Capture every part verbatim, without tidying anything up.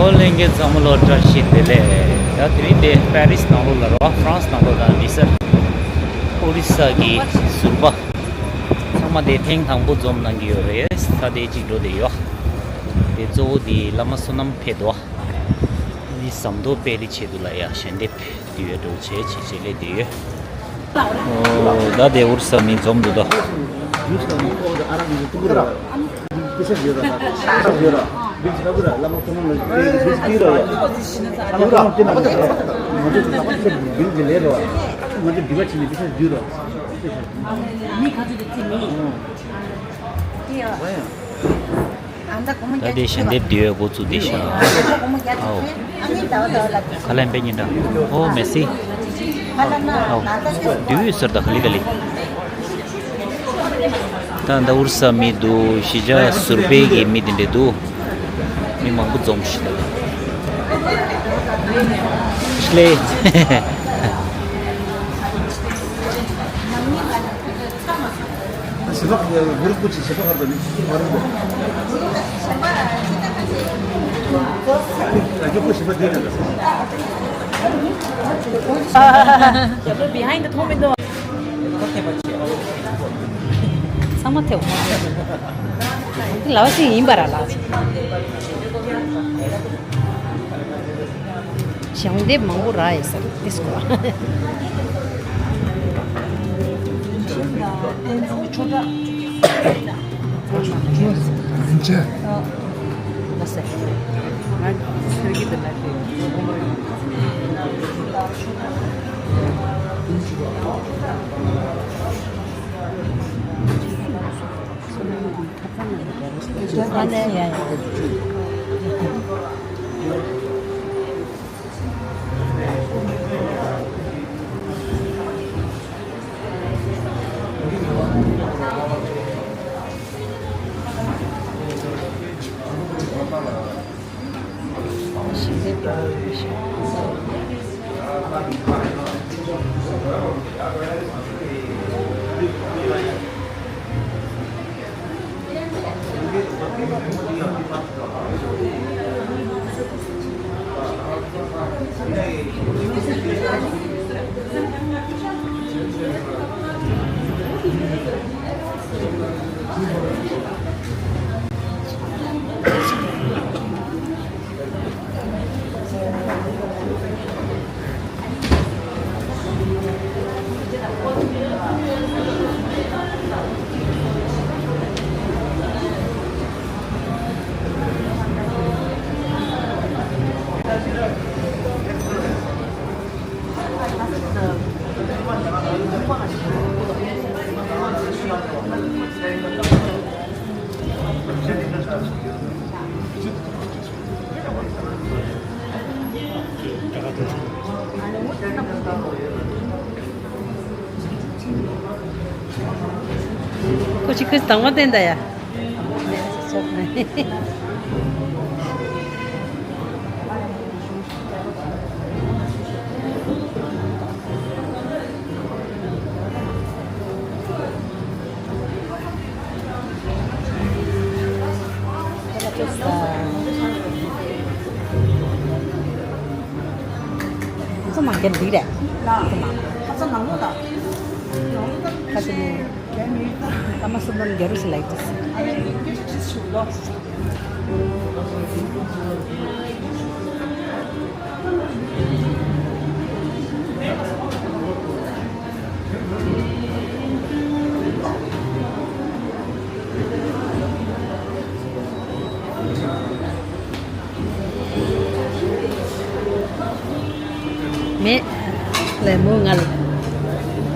ཨོ་ལྷན་རྒྱས་ཚང་མ་ལོ་བཀྲ་ཤིས་བདེ་ལེགས། ད་དེ་རིང་དེ་པེ་རིས་ནང་ལོགས་ལ་རེད་བ། ཧྥ་རན་སི་ནང་ལོགས་ལ་ནི་སར་ཨོ་རི་ས་གི་ཟུར་པ་ཚང་མ་དེ་ཐེངས་དང་པོ་འཛོམས་གནང་གི་ཡོད་རེད། ད་དེ་གཅིག་འགྲོ་བསྡད་ཡོད། དེ་གཙོ་བོ་དེ་བླ་མ་བསོད་ནམས་ཕེབས་འདུག་ནི་ཟམ་གདོང་དཔལ་རི་ཆེད་དུ་ལ་ཡ་ཞལ་འདེབས་དེ་ཡོད་འགྲོ་བྱས་བྱས་བྱས་ལས་དེ་ཡོད། ཨོ་ད་དེ་ཨོ་རི་ས་མི་འཛོམས་འདུག་ད། ད་དེ་ཞལ་འདེབས་འདི་འགོ་བཙུགས་བསྡད་ཤག་ཨའོ། ཁ་ལན་པེ་ཉིན་ད། ཨོ་མེ་སི། ཨའོ། འདི་ཡོད་ཟེར་ད་ག་ལེ་ག་ལེ། ད་ད་ཨོ་རི་ས་མི་འདུག་གཞིས་ཆགས་ཟུར་པའི་གི་མི་དེ་འདྲ་འདུག་མི་མང་པོ་འཛོམས་ཤག་ད་ལེ། ཚང་མ་ཐེའོ། ལའོ་སི་ཡིན་པ་ར་ལ། ཞལ་འདེབས་མང་པོ་རག་ཡོད་ས་རེད་དེ་སྐོར། ཁོ་ཅིག་ཁོས་དང་བ་བསྟན་ད་ཡ། ཚོ་མང་རྒྱ་འདི་རེད། ཚོ་མང་། ཁ་ཚོ་ནང་ལོགས་ལ། ཁ་ཚོ་ནི། ཨ་མ་སུ་ལོན་རྒྱ་རུ་སི་ལའི་ཏིས། མེད། ལས་མོ་ང་ལ།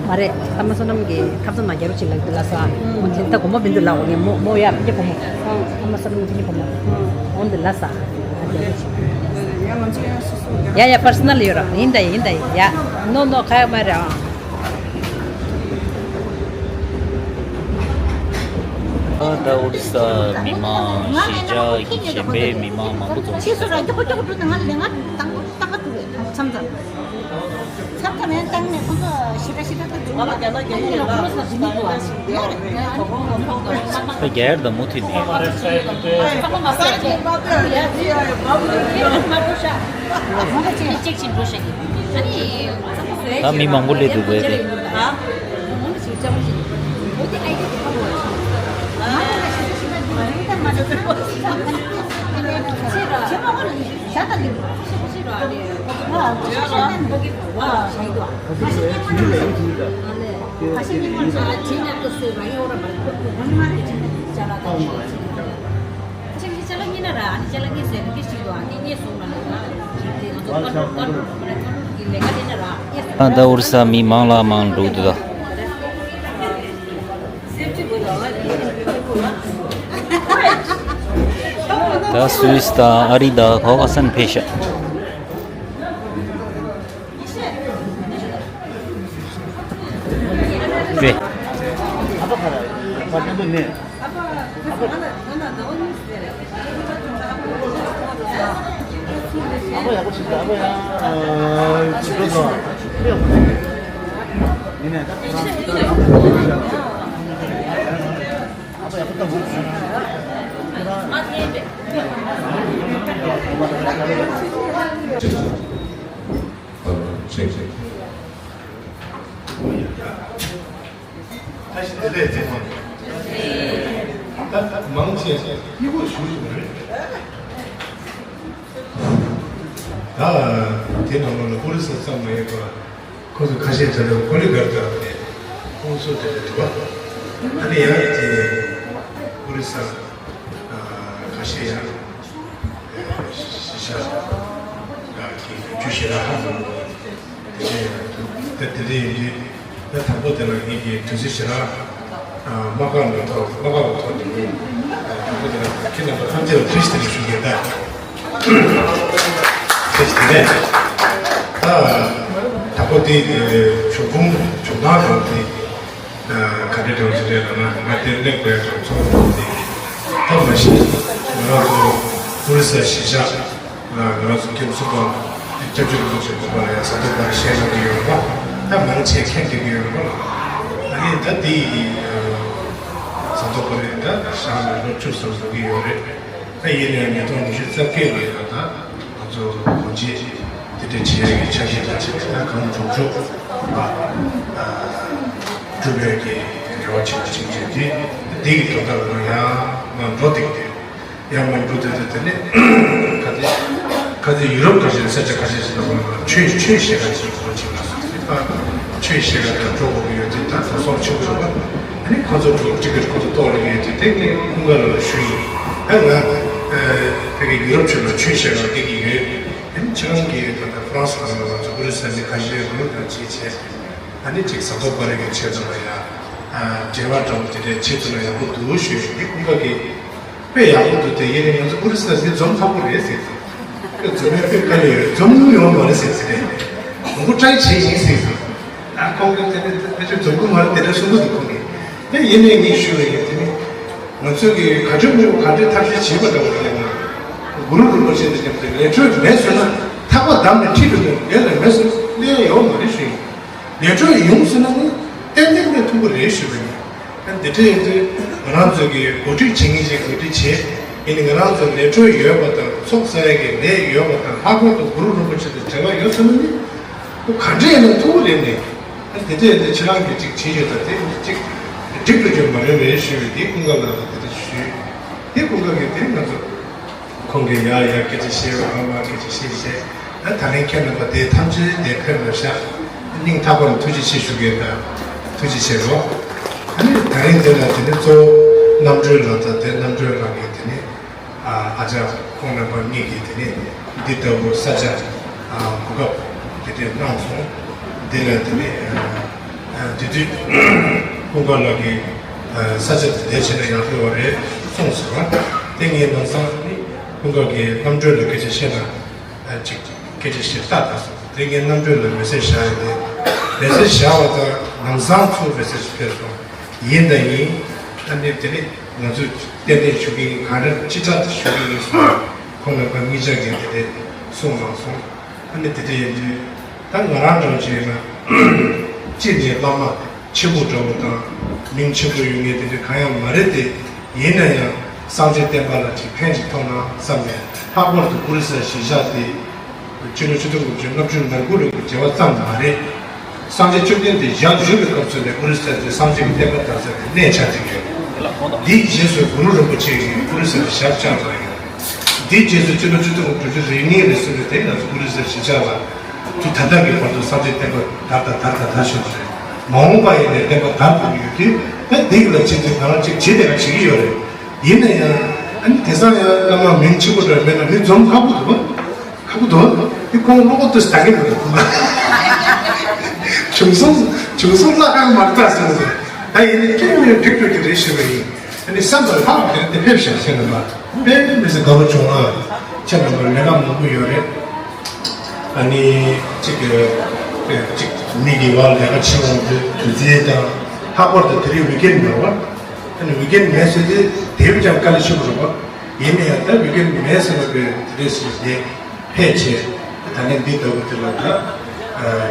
མ་རེད། ཨ་མ་བསོད་ནམས་ཀྱི་ཐབ་ཚང་ན་རྒྱ་རུ་ཅིག་ལ་འདི་ལ་ས། མོ་དེ་ད་གོམ་པ་མི་འདུག་ལ་འོ་ངས་མོ་མོ་ཡ་ཕ་གི་བུ་མོ། ཨ་མ་བསོད་ནམས་ཀྱི་བུ་མོ། འོ་འདི་ལ་ས། རྒྱ་རུ་ཅིག་ཡ་ཡ་པར་སོ་ནལ་ཡོད་ར་ཡིན་ད་ཡིན་ད་ཡ། ནོ་ནོ་ཁ་ཡ་མ་རེད་ཨ། ཨ་ད་ཨོ་རི་ས་མི་མང་གཞིས་ཆགས་ཀྱི་གཞན་པའི་མི་མང་མང་པོ་འཛོམས་ཤག་ད་ལྟ། མཚམས་མཚམས། མཚམས་མཚམས་ཡང་བཏང་ནས་ཁོང་ཚོ་ རྒྱ་ཡར་དང་མུ་མཐུད་ནས། ད་མི་མང་པོ་སླེབས་འདུག་པས་དེ། ཨ་ད་ཨོ་རི་ས་མི་མང་ལ་མང་འགྲོ་འདུག་ད། ད་སུད་སི་དང་ཨ་རི་དང་ག་བ་ག་ས་ནས་ཕེབས་ཤག་རེད། ད་ཞིག་དེ་ལས་ཚེ་མང་། ད་ད་མང་ཆེ་ཤས་སྐྱིད་པོ་ཞུ་ཞུ་རེད། ད་དེ་ནང་ལོགས་ལ་ཨོ་རི་ས་ཙམ་མ་ཡིན་པ། ཁོང་ཚོ་ཁ་ཤས་དེ་ལ་ཀོ་ལི་གར་དུ་ཨ་ནི་ཁོང་ཚོ་དེ་ལ་དུ་བ་ཨ་ནི་ཡང་དེ་ཨོ་རི་ས་ཁ་ཤས་ཡང་ཤི་ཤ་གི་རྒྱུ་ཞེ་དྲག་ཧ་གོ་དེ་དེ་དེ་དེ་ཡིན་དུས་ད་དང་པོ་དེ་ལ་ངེད་ཀྱི་དུས་ཚོད་ཞེ་དྲག་མ་བཀག་ནས་ཐོག་མ་བཀག་པའི་ཐོག་ནས་དང་པོ་དེ་ལ་ཁྱེད་རྣམ་པ་ཐམས་ཅད་ལ་བཀྲ་ཤིས་བདེ་ལེགས་ཞུ་གི་ཡོད་ད། དེ་བཞིན་ནས། ད་ད་པོ་དེ་ཞོགས་ཕུང་ཞོགས་ཐང་རང་དེ་ག་འདྲ་འདྲ་བོ་ཞིག་རེད་ལབ་ན། ང་དེར་སླེབས་པའི་རང་ཚོ་དེ་ཐབས་མ་ཤེས། ང་རང་ཚོ་ཨོ་རི་ས་གཞིས་ཆགས་ལ་ང་རང་ཚོ་སྐྱབས་སུ་པ་སྐྱབས་བཅོལ་སློབ་ཆེན་པ་ལ་ཡང་ས་ཐོག་པར་བཤད་གནང་གི་ཡོད་པ། ད་མང་ཆེ་མཁྱེན་བསྡད་ཀྱི་ཡོད་པ། ཨ་ནི་ད་དེ་ཡི་ས་ཐོག་པ་རེད། ད་ཞག་ལ་ལོ་བཅུ་ཙམ་འགྲོ་གི་ཡོད་རེད། ད་ཡིན་ནའང་ཉིས་སྟོང་ཉི་ཤུ་རྩ་བརྒྱད་ལོའི་ནང་ད་ང་ཚོ་གོང་ཆེ་དེ་འདྲ་བྱེད་ཡག་གི་ཆ་ཤས་དང་བཅས་ད་གང་མགྱོགས་མགྱོགས་ཨ་གྲུབ་ཡག་གི་རེ་བ་བྱེད་པ་ཞིག་བྱས་ཏེ། འདི་གི་དོན་དག་ལ་ཡང་མ་འགྲོ་བསྡད་དེ་ཡང་མ་འགྲོ་བསྡད་དེ། དེ་ནས་ག་ཚོད་ག་ཚོད་ཡུ་རོབ་ག་ཚོད་ས་ཆ་ག་ཚོད་ཞིག་ལ་ཆོས་ཆོས་བཤད་ག་ཚོད་གོ་ཆེ་ལ་སོགས་ཚེ་ཕ་ཆོས་བཤད་ག་ཚོད་འགྲོ་དགོས་ཀྱི་ཡོད་དེ། ད་གོ་སོང་ཆེ་བོ་ཡོད་པ། ཨ་ནི་ཁོ་ཚོ་འགྲོ་གཅིག་གིས་ཁོ་ཚོ་གཏོར་ཡོད་དེ། དེ་ངས་ཀུན་དགའ་ལགས་ལ་ཞུས་ཡིན། ཨ་ང་ཕ་གི་ཡུ་རོབ་ཕྱོགས་ལ་ཆོས་བཤད་ག་སྐད་ཀྱི་ཡོད། ཨ་ནི་ཁྱེད་རང་གིས་ད་ལྟ་ཧྥ་རན་སི་ནང་ལ་ང་ཚོ་ཨོ་རི་ས་ནས་ཁ་ཤས་ཡོད་དང་བྱས་བྱས། ཨ་ནི་ཅིག་ས་ཐོག་པ་རེ་གི་ཆེད་དུ་ལ་ཡ་འབྲེལ་བ་འདྲ་བོ་དེ་འདྲའི་བྱེད་ཐུབ་ན་ཡག་པོ་འདུག་ཞུས་ཡིན། ཨ་ནི་ཀུན་དགའ་གིས། དཔེ་ཡག་པོ་འདུག་དེ་ཡིན་ན་ང་ཚོ་ཨོ་རི་ས་འདི་འཛོམས་ཁག་པོ་རེད་ཟེར། དཔེ་འཛོམས་ཡ་དཔེ་དཀའ་ལས་ཡོད། འཛོམས་ཐུབ་ཡོང་མ་རེད་ཟེར་ཟེར་རེད། མགོ་ཀྲའི་བྱེད་ཡིན་ཟེར་ཟེར། ཨ་ཁོང་གིས་དེ་འདྲ་དཔེ་ཆ་འཛོམས་གི་མ་རེད་དེ་འདྲ་གསུང་གི་འདུག་ཁོང་གིས། དེ་ཡིན་ནའི་ངས་ཞུ་བ་ཡིན། དེ་ནི་ང་ཚོ་གིས་ག་འདྲ་མི་ག་འདྲ་ཐབས་ཤེས་བྱེད་པ་འདྲ་བོ་རེད་ན། གུ་རུ་རིན་པོ་ཆེ་འདི་འདྲ་ལས་འཕྲོ་མེད་སོང་ན་ཐག་པ་བསྡམས་ནས་ཁྲིད་འགྲོ་དགོས། ལས་ལ་མེད་སོང་ན་ལས་ཡོང་མ་རེད་ཞུ་ཡིན། ལས་འཕྲོ་ཡོང་སོང་ན་ནི་ཏན་ཏན་ནས་ཐུག་གི་རེད་ཞུ་བ་ཡིན། ཨ་འདི་འདྲ་ཡིན་དུས་ང་རང་ཚོ་གིས་གོ་སྒྲིག་བྱེད་མཁན་ཞིག་གོ་སྒྲིག་བྱེད། ཡིན་ནའི་ང་རང་ཚོ་ལས་འཕྲོ་ཡོད་པ་དང་ཚོགས་བསགས་ཡས་ཀྱི་ལས་ཡོད་པ་དང་ལྷག་པར་དུ་གུ་རུ་རིན་པོ་ཆེ་དང་འབྲེལ་བ་ཡོད་ཚོད་ནི་ཁོ་ག་འདྲ་ཡིན་ན་ཐུག་གི་རེད་ནས། ཨ་འདི་འདྲ་ཡིན་དུས་ཁྱེད་རང་གིས་ཅིག་བྱེད་ཡོད་ད་དེ་ཅིག་འགྲིག་འགྲོ་རྒྱུ་མ་རེད་པས་ཞུས་པས། དེ་ཀུན་དགའ་ལགས་ལ་དེ་འདྲ་ཞུས། དེ་ཀུན་དགའ་གིས་དེ་ང་ཚོ། ཁོང་གིས་ཡ་ཡ་སྐད་ཆ་བཤད་པ་ཨ་མ་སྐད་ཆ་བཤད་བཤད། ཨ་ད་རིང་ཁྱེད་རྣམ་པ་དེ་ཐམས་ཅད་དེ་ཕེབས་ལ་ཤག་སྙིང་ཐག་པ་ནས་ཐུགས་རྗེ་ཆེ་ཞུ་གི་ཡོད་ད། ཐུགས་རྗེ་ཆེ་རོགས། ཨ་ནི་ད་རིང་དེ་ལ་དེ་ནི་གཙོ་བོ་རྣམ་གྲོལ་ལགས་དང་དེ་རྣམ་གྲོལ་ལགས་ཀྱིས་དེ་ནི་ཨ་ཨ་ཅག་ཁོང་རྣམ་པ་གཉིས་ཀྱིས་དེ་ནི་འདི་ལྟ་བུ་ས་ཆ་གོ་སྐབས་དེ་འདྲ་གནང་སོང་། དེ་ལ་དེ་ནི་དེ་དུས་ཀུན་དགའ་ལགས་ཀྱིས་ས་ཆ་དེ་བསྡད་བྱས་ན་ཡག་པོ་ཡོད་རེད་གསུངས་སོང་བ། དེ་ངས་ལམ་སང་ནི་ཀུན་དགའ་གིས་རྣམ་གྲོལ་ལ་སྐད་ཆ་བཤད་ན་ཅིག་སྐད་ཆ་ཞིབ་ལྟ་ལྟ་སོང་། དེ་ངས་རྣམ་གྲོལ་ལ་མེ་སེ་ཇི་བཞག་ཡོད་རེད། མེ་སེ་ཇི་བཞག་པ་དང་ལམ་སང་ཚུར་མེ་སེ་ཇི་ཕེབས་སོང་། ཡིན་དང་ཡིན། ཨ་ནི་དེ་ནི་ང་ཚོས་ཏན་ཏན་ཞུ་གི་ཡིན། གང་འདྲ་ཅི་ལྟར་ཞུ་གི་ཡིན་གསུངས། ཁོང་རྣམ་པ་གཉིས་ཆ་གིས་དེ་འདྲ་གསུངས་གནང་སོང་། ཨ་ནི་དེ་འདྲ་ཡིན་དུས་ད་ང་རང་འདྲ་བོ་ཅིག་ཡིན་ན་ གཅིག་ནས་བླ་མ་ཆེན་པོ་འདྲ་བོ་དང་མིང་ཆེན་པོ་ཡོད་མཁན་དེ་འདྲ་གང་ཡང་མ་རེད་དེ། ཡིན་ན་ཡང་སངས་རྒྱས་བསྟན་པ་ལ་ཅིག་ཕན་ཅིག་ཐོགས་ན་བསམ་ནས། ལྷག་པར་དུ་ཀུ་རི་སར་གཞིས་ཆགས་དེ་སྤྱི་ལོ་ཆིག་སྟོང་དགུ་བརྒྱ་ལྔ་བཅུ་ང་དགུ་ལོའི་མཇལ་བ་ཙམ་མ་རེད། སངས་རྒྱས་བཅོམ་ལྡན་འདས་ཞལ་བཞུགས་པའི་སྐབས་སུ་ནས་ཀུ་རི་སར་དེ་སངས་རྒྱས་ཀྱི་བསྟན་པ་དར་ས་དེ་གནས་ཆགས་ཀྱི་ཡོད། འདིའི་རྗེས་སུ་གུ་རུ་རིན་པོ་ཆེ་གིས་ཀུ་རི་སར་ཞབས་བཅགས་གནང་ཡོད། འདིའི་རྗེས་སུ་སྤྱི་ལོ་ཆིག་སྟོང་དྲུག་ཅུ་རེ་གཉིས་རེ་གསུམ་ལོ་དེ་ང་ཚོ་ཀུ་རི་སར་གཞིས་ཆགས་ལ་དུས་ད་ལྟ་གི་བར་དུ་སངས་རྒྱས་བསྟན་པ་དར་དང་དར་དང་དར་བཞིན་པ་རེད། མ་འོངས་པ་ཡིན་ནའི་བསྟན་པ་དར་དགོས་ཀྱི་ཡོད་དུས། ད་འདི་གི་ལ་ཅི་ཟེར་ང་རང་ཅིག་བྱེད་བསྡད་ན་བྱེད་ཀྱི་ཡོད་རེད། ཡིན་ན་ཡང་ཨ་ནི་དེང་སང་ཡང་བླ་མ་མིང་ཆེན་པོ་འདྲ་མེད་ན་མི་འཛོམས་ཁག་པོ་འདུག་པ། ཁག་པོ་འདུག་དེ་ཁོང་བློ་ཁོག་ཏུ་ད་གིན་འདུག་བྱུང་སོང་བྱུང་སོང་བླ་ཁང་མར་ལྟ་སོང་ཟེར། ད་ཡིན་ནའི་སྐྱོན་ཡོད་འགྲིག་འགྲོ་གི་རེད་ཞུ་བ་ཡིན། ཨ་ནི་བསམ་པ་ལྷག་དེ་དེ་ཕེབས་ཤག་ཁྱེད་རྣམ་པ། དཔེ་མི་སྲིད་དགའ་པོ་བྱུང་ཨ། ཁྱེད་རྣམ་པ་ལས་ཀ་མང་པོ་ཡོད་རེད། ཨ་ནི་གཅིག་གཅིག་མི་གི་བར་ལས་ཀ་བྱེད་འོང་དུས་དུས་ཚོད་དང་། ལྷག་པར་དུ་དེ་རིང་ཝི་ཀེན་མེད་པ། ཨ་ནི་ཝི་ཀེན་མེད་ཟེར་དུས་དེ་བས་ཀྱང་དཀའ་ལས་ཆེན་པོ་རེད་པ། ཡིན་ན་ཡང་ད་ཝི་ཀེན་མེད་ཟེར་བ་དེ་དེ་རེད་ཟེར་ཏེ། ཕལ་ཆེར་ད་ནི་འདི་ལྟ་བུ་དེ་ལ་ད་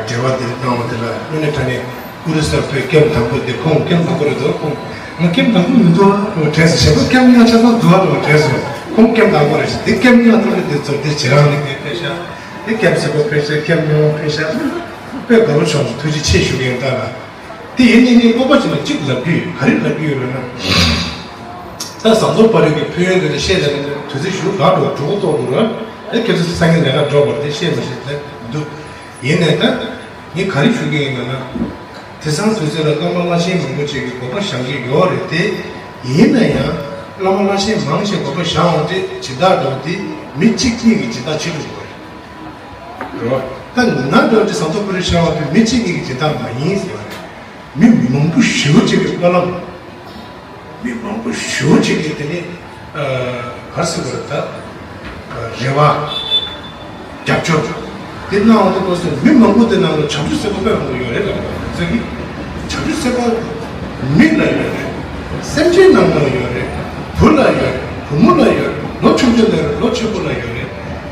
འབྲེལ་བ་དེ་གནང་བ་དེ་ལ་དངོས་གནས་དྲང་གནས་ཀུ་རི་སར་བོད་ཀེམ་དང་པོ་དེ་ཁོང་ཀེམ་དང་པོ་རེད་དོ། ཁོང་ང་ཀེམ་དང་པོ་མི་འདུག་ཨ་དྲན་སོང་། བྱས་པ་ཀེམ་ལྔ་ཆ་ཚང་འདུག་ཨ་དྲན་སོང་། ཁོང་ཀེམ་དང་པོ་རེད་ཤག་དེ་ཀེམ་ལྔ་ཐོག་ནས་དེ་ཚོ་དེ་ཇེ་རང་ནས་དེ་ཕེབས་ཤག་དེ་ཀེམ་སེར་པོ་ཕེབས་ཤག་ཀེམ་ཉུང་ཕེབས་ཤག་དཔེ་དགའ་པོ་བྱུང་། ཐུགས་རྗེ་ཆེ་ཞུ་གི་ཡིན་ད་ལ། དེ་ཡིན་ནི་ནི་སྤོབས་པ་ཅན་ལ་གཅིག་ལབ་རྒྱུ་ཡོད། ག་རེ་ལབ་རྒྱུ་ཡོད་ལབ་ན། ད་ཟམ་གདོང་དཔའ་རིས་ཀྱི་ཕན་ཡོན་དེ་ལ་བཤད་ལབ་ན་དུས་ཚོད་ཞུ་ག་འགྲོ་གྲོགས་པོ་ཏོག་འགྲོ་ར། ཨེ་ཁྱེད་ཚོ་སང་ཉིན་ལས་ཀ་འགྲོ་བར་དེ་བཤད་མ་བཤད་ལབ་འདུག་ཡིན་ནའི་ད་ངས་ག་རེ་ཞུ་གི་ཡིན་ལབ་ན། དེང་སང་དུས་ཚོད་ལ་བླ་མ་བླ་ཆེན་མང་པོ་ཅིག་གིས་དགོངས་པ་བཞེས་ཀྱི་ཡོད་རེད་དེ། ཡིན་ན་ཡང་བླ་མ་བླ་ཆེན་མང་ཆེ་དགོངས་པ་བཞེས་འོང་དེ་སྦྱིན་བདག་འགྲོ་དེ་མི་གཅིག་གཉིས་ཀྱི་སྦྱིན་བདག་བྱེད་དགོས་རེད། རེད་བ། ད་ང་འདྲ་བ་ཅིག་ཟམ་གདོང་དཔའ་རིས་ཤར་བ་དེ་མི་གཅིག་གཉིས་ཀྱི་སྦྱིན་བདག་མ་ཡིན་ཟེར་བ་རེད། མི་མང་པོ་ཞེ་པོ་ཅིག་གི་སྨོན་ལམ། མི་མང་པོ་ཞེ་པོ་ཅིག་གི་དེ་ནི་ག་རེ་ཟེར་དགོས་རེད་ད། རེ་བ། རྒྱབ་སྐྱོར། དེ་གནང་བ་དེ་སྐབས་སུ་མི་མང་པོ་དེ་ནང་ལ་བྱང་ཆུབ་སེམས་དཔའ་དཔེ་མང་པོ་ཡོད་རེད་ལབ་པ་ཟེར་གི། བྱང་ཆུབ་སེམས་དཔའ་མི་ལ་ཡོད་རེད། སེམས་ཅན་ནང་ལ་ཡོད་རེད། བུ་ལ་ཡོད་རེད། བུ་མོ་ལ་ཡོད་རེད། ལོ་ཆུང་ཆུང་ལ་ཡོད་རེད། ལོ་ཆེན་པོ་ལ་ཡོད་རེད།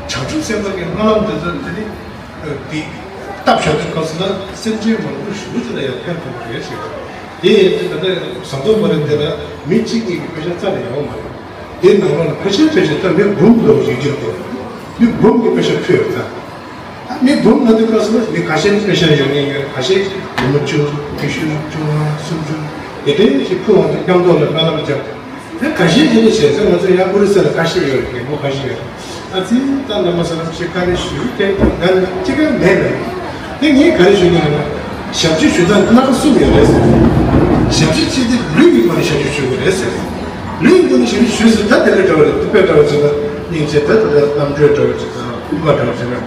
བྱང་ཆུབ་སེམས་དཔའ་གི་སྨོན་ལམ་དེ་ཚོ་དེ་ནི་དེ་བཏབ་བཞག་དུས་སྐབས་སུ་ལ་སེམས་ཅན་མང་པོ་ཞེ་པོ་ཅིག་ལ་ཡང་ཕན་ཐོགས་པ་རེད་ཟེར་བ། དེ་ཡིན་དུས་ད་ལྟ་ཟམ་གདོང་དཔའ་རིས་འདི་ལ་མི་གཅིག་གཉིས་ཀྱི་དཔེ་ཆ་རྩ་ནས་ཡོད་མ་རེད། དེའི་ནང་ལོགས་ལ་ཕལ་ཆེར་ཕལ་ཆེར་ད་མི་འབུམ་ལོ་ཡོད་ཀྱི་འདུག་མི་འབུམ་གྱི་དཔེ་ཆ་ཕུལ་ཡོད་ད། ད་མི་འབུམ་ལ་དུས་སྐབས་སུ་མི་ཁ་ཤས་ནི་དཔེ་ཆ་ཡོད་མཁན་ཡོད། ཁ་ཤས་ཉི་མ་བཅུ་ཉི་ཤུ་བཅོ་ལྔ་སུམ་ཅུ་དེ་འདྲའི་ཞིག་ཕུལ་བ་དང་མཉམ་དུ་ལ་སྨོན་ལམ་བརྒྱབ། དེ་ཁ་ཤས་ཀྱིས་ནི་བྱས་ཙང་ང་ཚོ་ཡང་ཨོ་རི་ས་ལ་ཁ་ཤས་ཡོད་རེད། རྒན་པོ་ཁ་ཤས་ཡོད་རེད། ཨ་ཙི་ད་བླ་མ་ས་ལམ་ཞིག་བཀའ་འདྲི་ཞུ་སྟེ་ང་ནི་ཅི་ག་མེད་ལ། དེ་ངས་ག་རེ་ཞུ་གི་ཡོད་ན། ཞབས་ཕྱི་ཞུ་སྟངས་སྣ་ཁ་གསུམ་ཡོད་རེད་ཟེར། ཞབས་ཕྱི་བྱེད་དུས་ལུས་ཀྱི་སྒོ་ནས་ཞབས་ཕྱི་ཞུ་དགོས་རེད་ཟེར། ལུས་ཀྱི་སྒོ་ནས་ཞབས་ཕྱི་ཞུས་ཟེར་ད་དེ་ལས་འདྲ་བ་རེད། དེ་དཔེ་འདྲ་བ་བྱས་ན་སྙིང་རྗེ་ད་ད་ལྟ་རྣམ་གྲོལ་འདྲ་བ་བྱས་ན་ལྐུགས་པ་འདྲ་བ་བྱས་ན།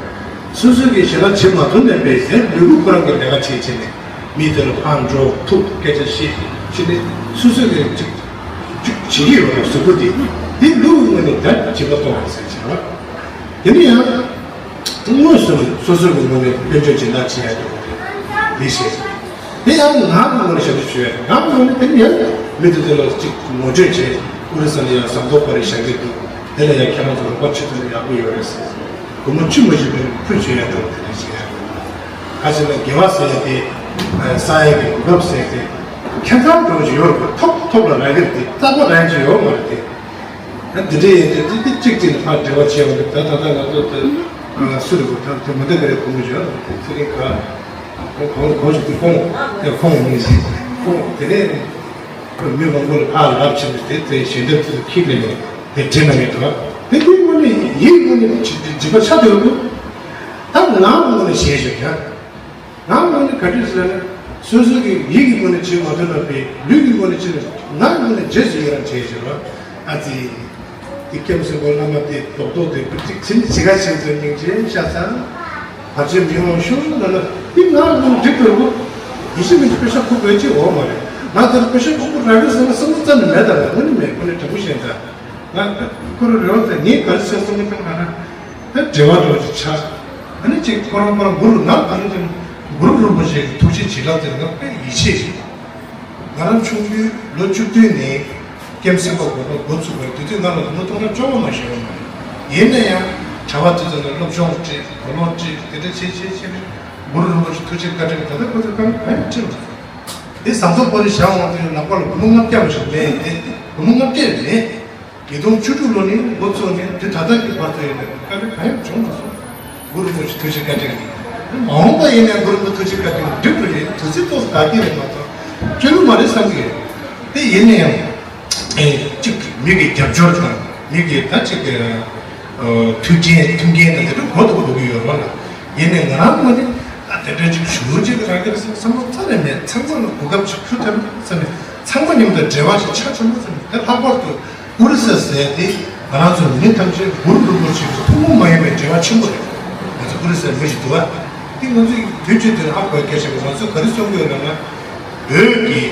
སོ་སོ་གིས་ཞེ་དྲག་བྱེད་མ་ཐུབ་ནས་པས་ཟེར་ལུས་པོ་ཁོ་རང་གི་ལས་ཀ་བྱེད་བྱེད་ནས་མི་དེ་ལ་ཕར་འགྲོ་ཐུག་སྐད་ཆ་བཤད་བྱེད་ནས་སོ་སོ་གིས་ཅིག་ཅིག་བྱེད་ཀྱི་ཡོད་པའི་གཟུགས་པོ་དེ་དེ་ལུས་ཀྱི་ངོས་ནས་ད་བྱེད་པ་གཏོང་བ་ཟེར་བྱེད་པ། དེ་ནི་ཡང་དངོས་སུ་སོ་སོ་གི་ངོས་ནས་དཔལ་འབྱོར་སྦྱིན་བདག་བྱེད་ཡ་དེ་མི་ཤེས། དེ་ཡང་ངག་གི་ངོས་ནས་ཞབས་ཕྱི་ཞུ་ཡ་རེད། ངག་གི་ངོས་ནས་དེ་ནི་ཡང་མི་དེ་ཚོ་ལ་ཅིག་ངོ་སྤྲོད་བྱེད། ཨོ་རི་ས་ལ་ཡང་ཟམ་གདོང་དཔའ་རིས་བཞག་གི་འདུག་དེ་ལ་ཡང་ཁྱེད་རང་ཚོ་རོགས་པ་བྱེད་ཐུབ་ན་ཡག་པོ་ཡོད་རེད་ཟེར། སྒོར་མོ་བཅུ་མ་ཞིག་པའི་ཕུལ་བྱེད་ཡ་འདྲ་བོ་དེ་འདྲ་བྱེད་ཡ་རེད། ཁ་ཅིག་ལ་དགེ་བ་ཟེར་ཡ་དེ་ས་ཡ་གི་གོ་སྐབས་ཟེར་ཏེ་ཁྱད་མཚར་འདྲ་བོ་ཞིག་ཡོད་རེད། ཐོབ་ཐོབ་ལ་རག་གི་རེད་དེ་རྩ་བ་རག་གི་ཡོད་མ་རེད་དེ། ད་འདི་འདྲ་ཡིན་དུས་འདི་འདི་གཅིག་གཅིག་ནས་ཕར་འབྲེལ་བ་བྱས་པ་འདི་ད་ད་ལྟ་ང་ཚོ་དེ་སུ་རེད་གོ་ད་དེ་མི་འདི་ག་རེ་གོ་མི་བྱོས་དེ་ཚེ་རིང་ག་གོ་གོ་གོ་ཞིག་དེ་ཁོང་དེ་ཁོང་མི་ཞིག་ཁོང་དེ་ནས་མི་མང་པོ་ལ་ཕར་ལབ་བྱས་ནས་དེ་དེ་ཞལ་འདེབས་དེ་ཁྱེར་ནས་དེ་དྲན་ན་ངེས་དོ། དེ་འདི་དངོས་ནས་ཡིན་དངོས་ནས་འཇིགས་པ་ཆགས་འདུག་གོ། ད་ང་དངོས་ནས་ཞེད་བཞག་ཡ། ང་ངོས་ནས་ག་དུས་ཟེར་ན། སོ་སོ་གི་ཡིད་ཀྱི་སྒོ་ནས་བྱེད་མ་ཐུབ་ན་པའི་ལུས་ཀྱི་སྒོ་ནས་བྱེད་ན་ང་ངོས་ནས་རྗེས་སུ་ཡི་རང་བྱེད་ཟེར་བ། ཨ་ཙི། དེ་ཀེམ་སེར་པོ་བླ་མ་དེ་རྡོག་རྡོག་དེ་ཅི་ནི་ཇི་ག་ཆེན་ཚོ་སྙིང་རྗེ་ཤ་ཚ། བར་ཆད་མི་འོང་ཤོག་ལ་ལ་དེ་ང་ངོས་ནས་འགྲིག་འདུག་གོ། ཡིད་ཆེས་མི་འདུག་པེ་ཤ་ཁུག་དགོས་ཀྱི་འོ་མ་རེད། ང་དེར་པེ་ཤ་ཁུག་པོ་རག་གི་ཟེར་ན་བསམ་བློ་རྩ་ནས་མེད་ད་རེད། དངོས་གནས་མེད་ཁོ་ནས་དྲང་པོ་བཤད་ད། ང་ཁོ་རང་རེ་བ་ད་ངས་ག་རེ་བྱས་སོང་ངས་ད་ང་རང་ད་འབྲེལ་བ་འདྲ་བོ་ཅིག་ཆགས། ཨ་ནི་ཅིག་ཁོ་རང་ཁོ་རང་གུ་རུ་ང་ག་རེ་ཟེར་ན་གུ་རུ་རིན་པོ་ཆེ་གི་ཐུགས་རྗེ་བྱིན་རླབས་དེར་ང་དཔེ་ཡིད་ཆེས་ཤིག་ང་རང་ཆུང་དུས་ལོ་བཅུ་བདུན་ནས་ཀེམ་སེར་པོ་དགོན་པ་འགོ་ཚུགས་པར་དེ་དུས་ང་ལ་ལོ་སྟོང་ཕྲག་བཅོ་ལྔ་མ་ཞིག་ཡོད་མ་རེད། ཡིན་ན་ཡང་གྲྭ་པ་དེ་ཚོ་ལ་སློབ་སྦྱོང་སྤྲད་གོ་ལོག་སྤྲད་དེ་འདྲ་བྱས་བྱས་བྱས་ནས། གུ་རུ་རིན་པོ་ཆེ་ཐུགས་རྗེ་བཀའ་དྲིན་ད་ལྟ་ཁོ་ཚོ་གང་གང་ཡང་ཁྲིད་མ་སོང་། དེ་ཟམ་གདོང་དཔོན་རིགས་བཞག་འོང་དུས་ལག་པ་ལ་སྒོར་མོ་ལྔ་བརྒྱ་མ་ཞིག་མེད་དེ། སྒོར་མོ་ལྔ་བརྒྱ་མེད། ཉིས་སྟོང་བཅུ་དྲུག་ལོ་ནས་འགོ་བཙུགས་ནས་དེ་ད་ལྟ་གི་བར་དུ་ཡིན་ན་བཀའ་དྲིན་གང་ཡང་བྱུང་མ་སོང་། གུ་རུ་རིན་པོ་ཆེ་ཐུགས་རྗེ་བཀའ་དྲིན། མ་འོངས་པ་ཡིན་ནའི་གུ་རུ་རིན་པོ་ཆེ་ཐུགས་རྗེ་བཀའ་དྲིན་འགྲིག་འགྲོ་ཡིན། དུས་ཚོད་ཏོག་ཙམ་ད་གིན་རེད་མ་གཏོགས་སྐྱོན་མ་རེད་བསམ་གི་ཡོད། དེ་ཡིན་ན་ཡང་ཨེ་གཅིག་མི་གི་རྒྱབ་སྐྱོར་དང་མི་གི་ད་ཅིག་གི་ཨ་མཐུན་རྐྱེན་མཐུན་རྐྱེན་དང་དེ་ཚོ་གོ་ཐུབ་དགོས་ཀྱི་ཡོད་རེད་བ་ལ། ཡིན་ནའི་ང་རང་ངོས་ནས་ཨ་དེ་འདྲ་ཅིག་ཞུ་ཅིག་རང་གི་བསམ་བློ་རྩ་ནས་མེད། ཚང་མ་ལ་གོ་སྐབས་ཅིག་ཕུལ་ཐུབ་ན་བསམ་ནས་ཚང་མ་མཉམ་དུ་འབྲེལ་བ་ཞིག་ཆགས་ཐུབ་ན་བསམ་ནས། དེ་ལྷག་པར་དུ་ཨོ་རི་ས་ཟེར་དེ་ང་རང་ཚོ་མི་ཐམས་ཅད་གུ་རུ་རིན་པོ་ཆེ་གི་ཐུན་མོང་མ་ཡིན་པའི་འབྲེལ་བ་ཆེན་པོ་རེད། ང་ཚོ་ཨོ་རི་སའི་མི་ཞིག་འདུག་བ། དེ་ང་ཚོས་དུས་ཚོད་དེར་ཧ་གོ་སྐད་ཆ་གི་ང་ཚོས་ག་རེ་གསུང་གི་ཡོད་ལབ་ན། བོད་ཀྱི་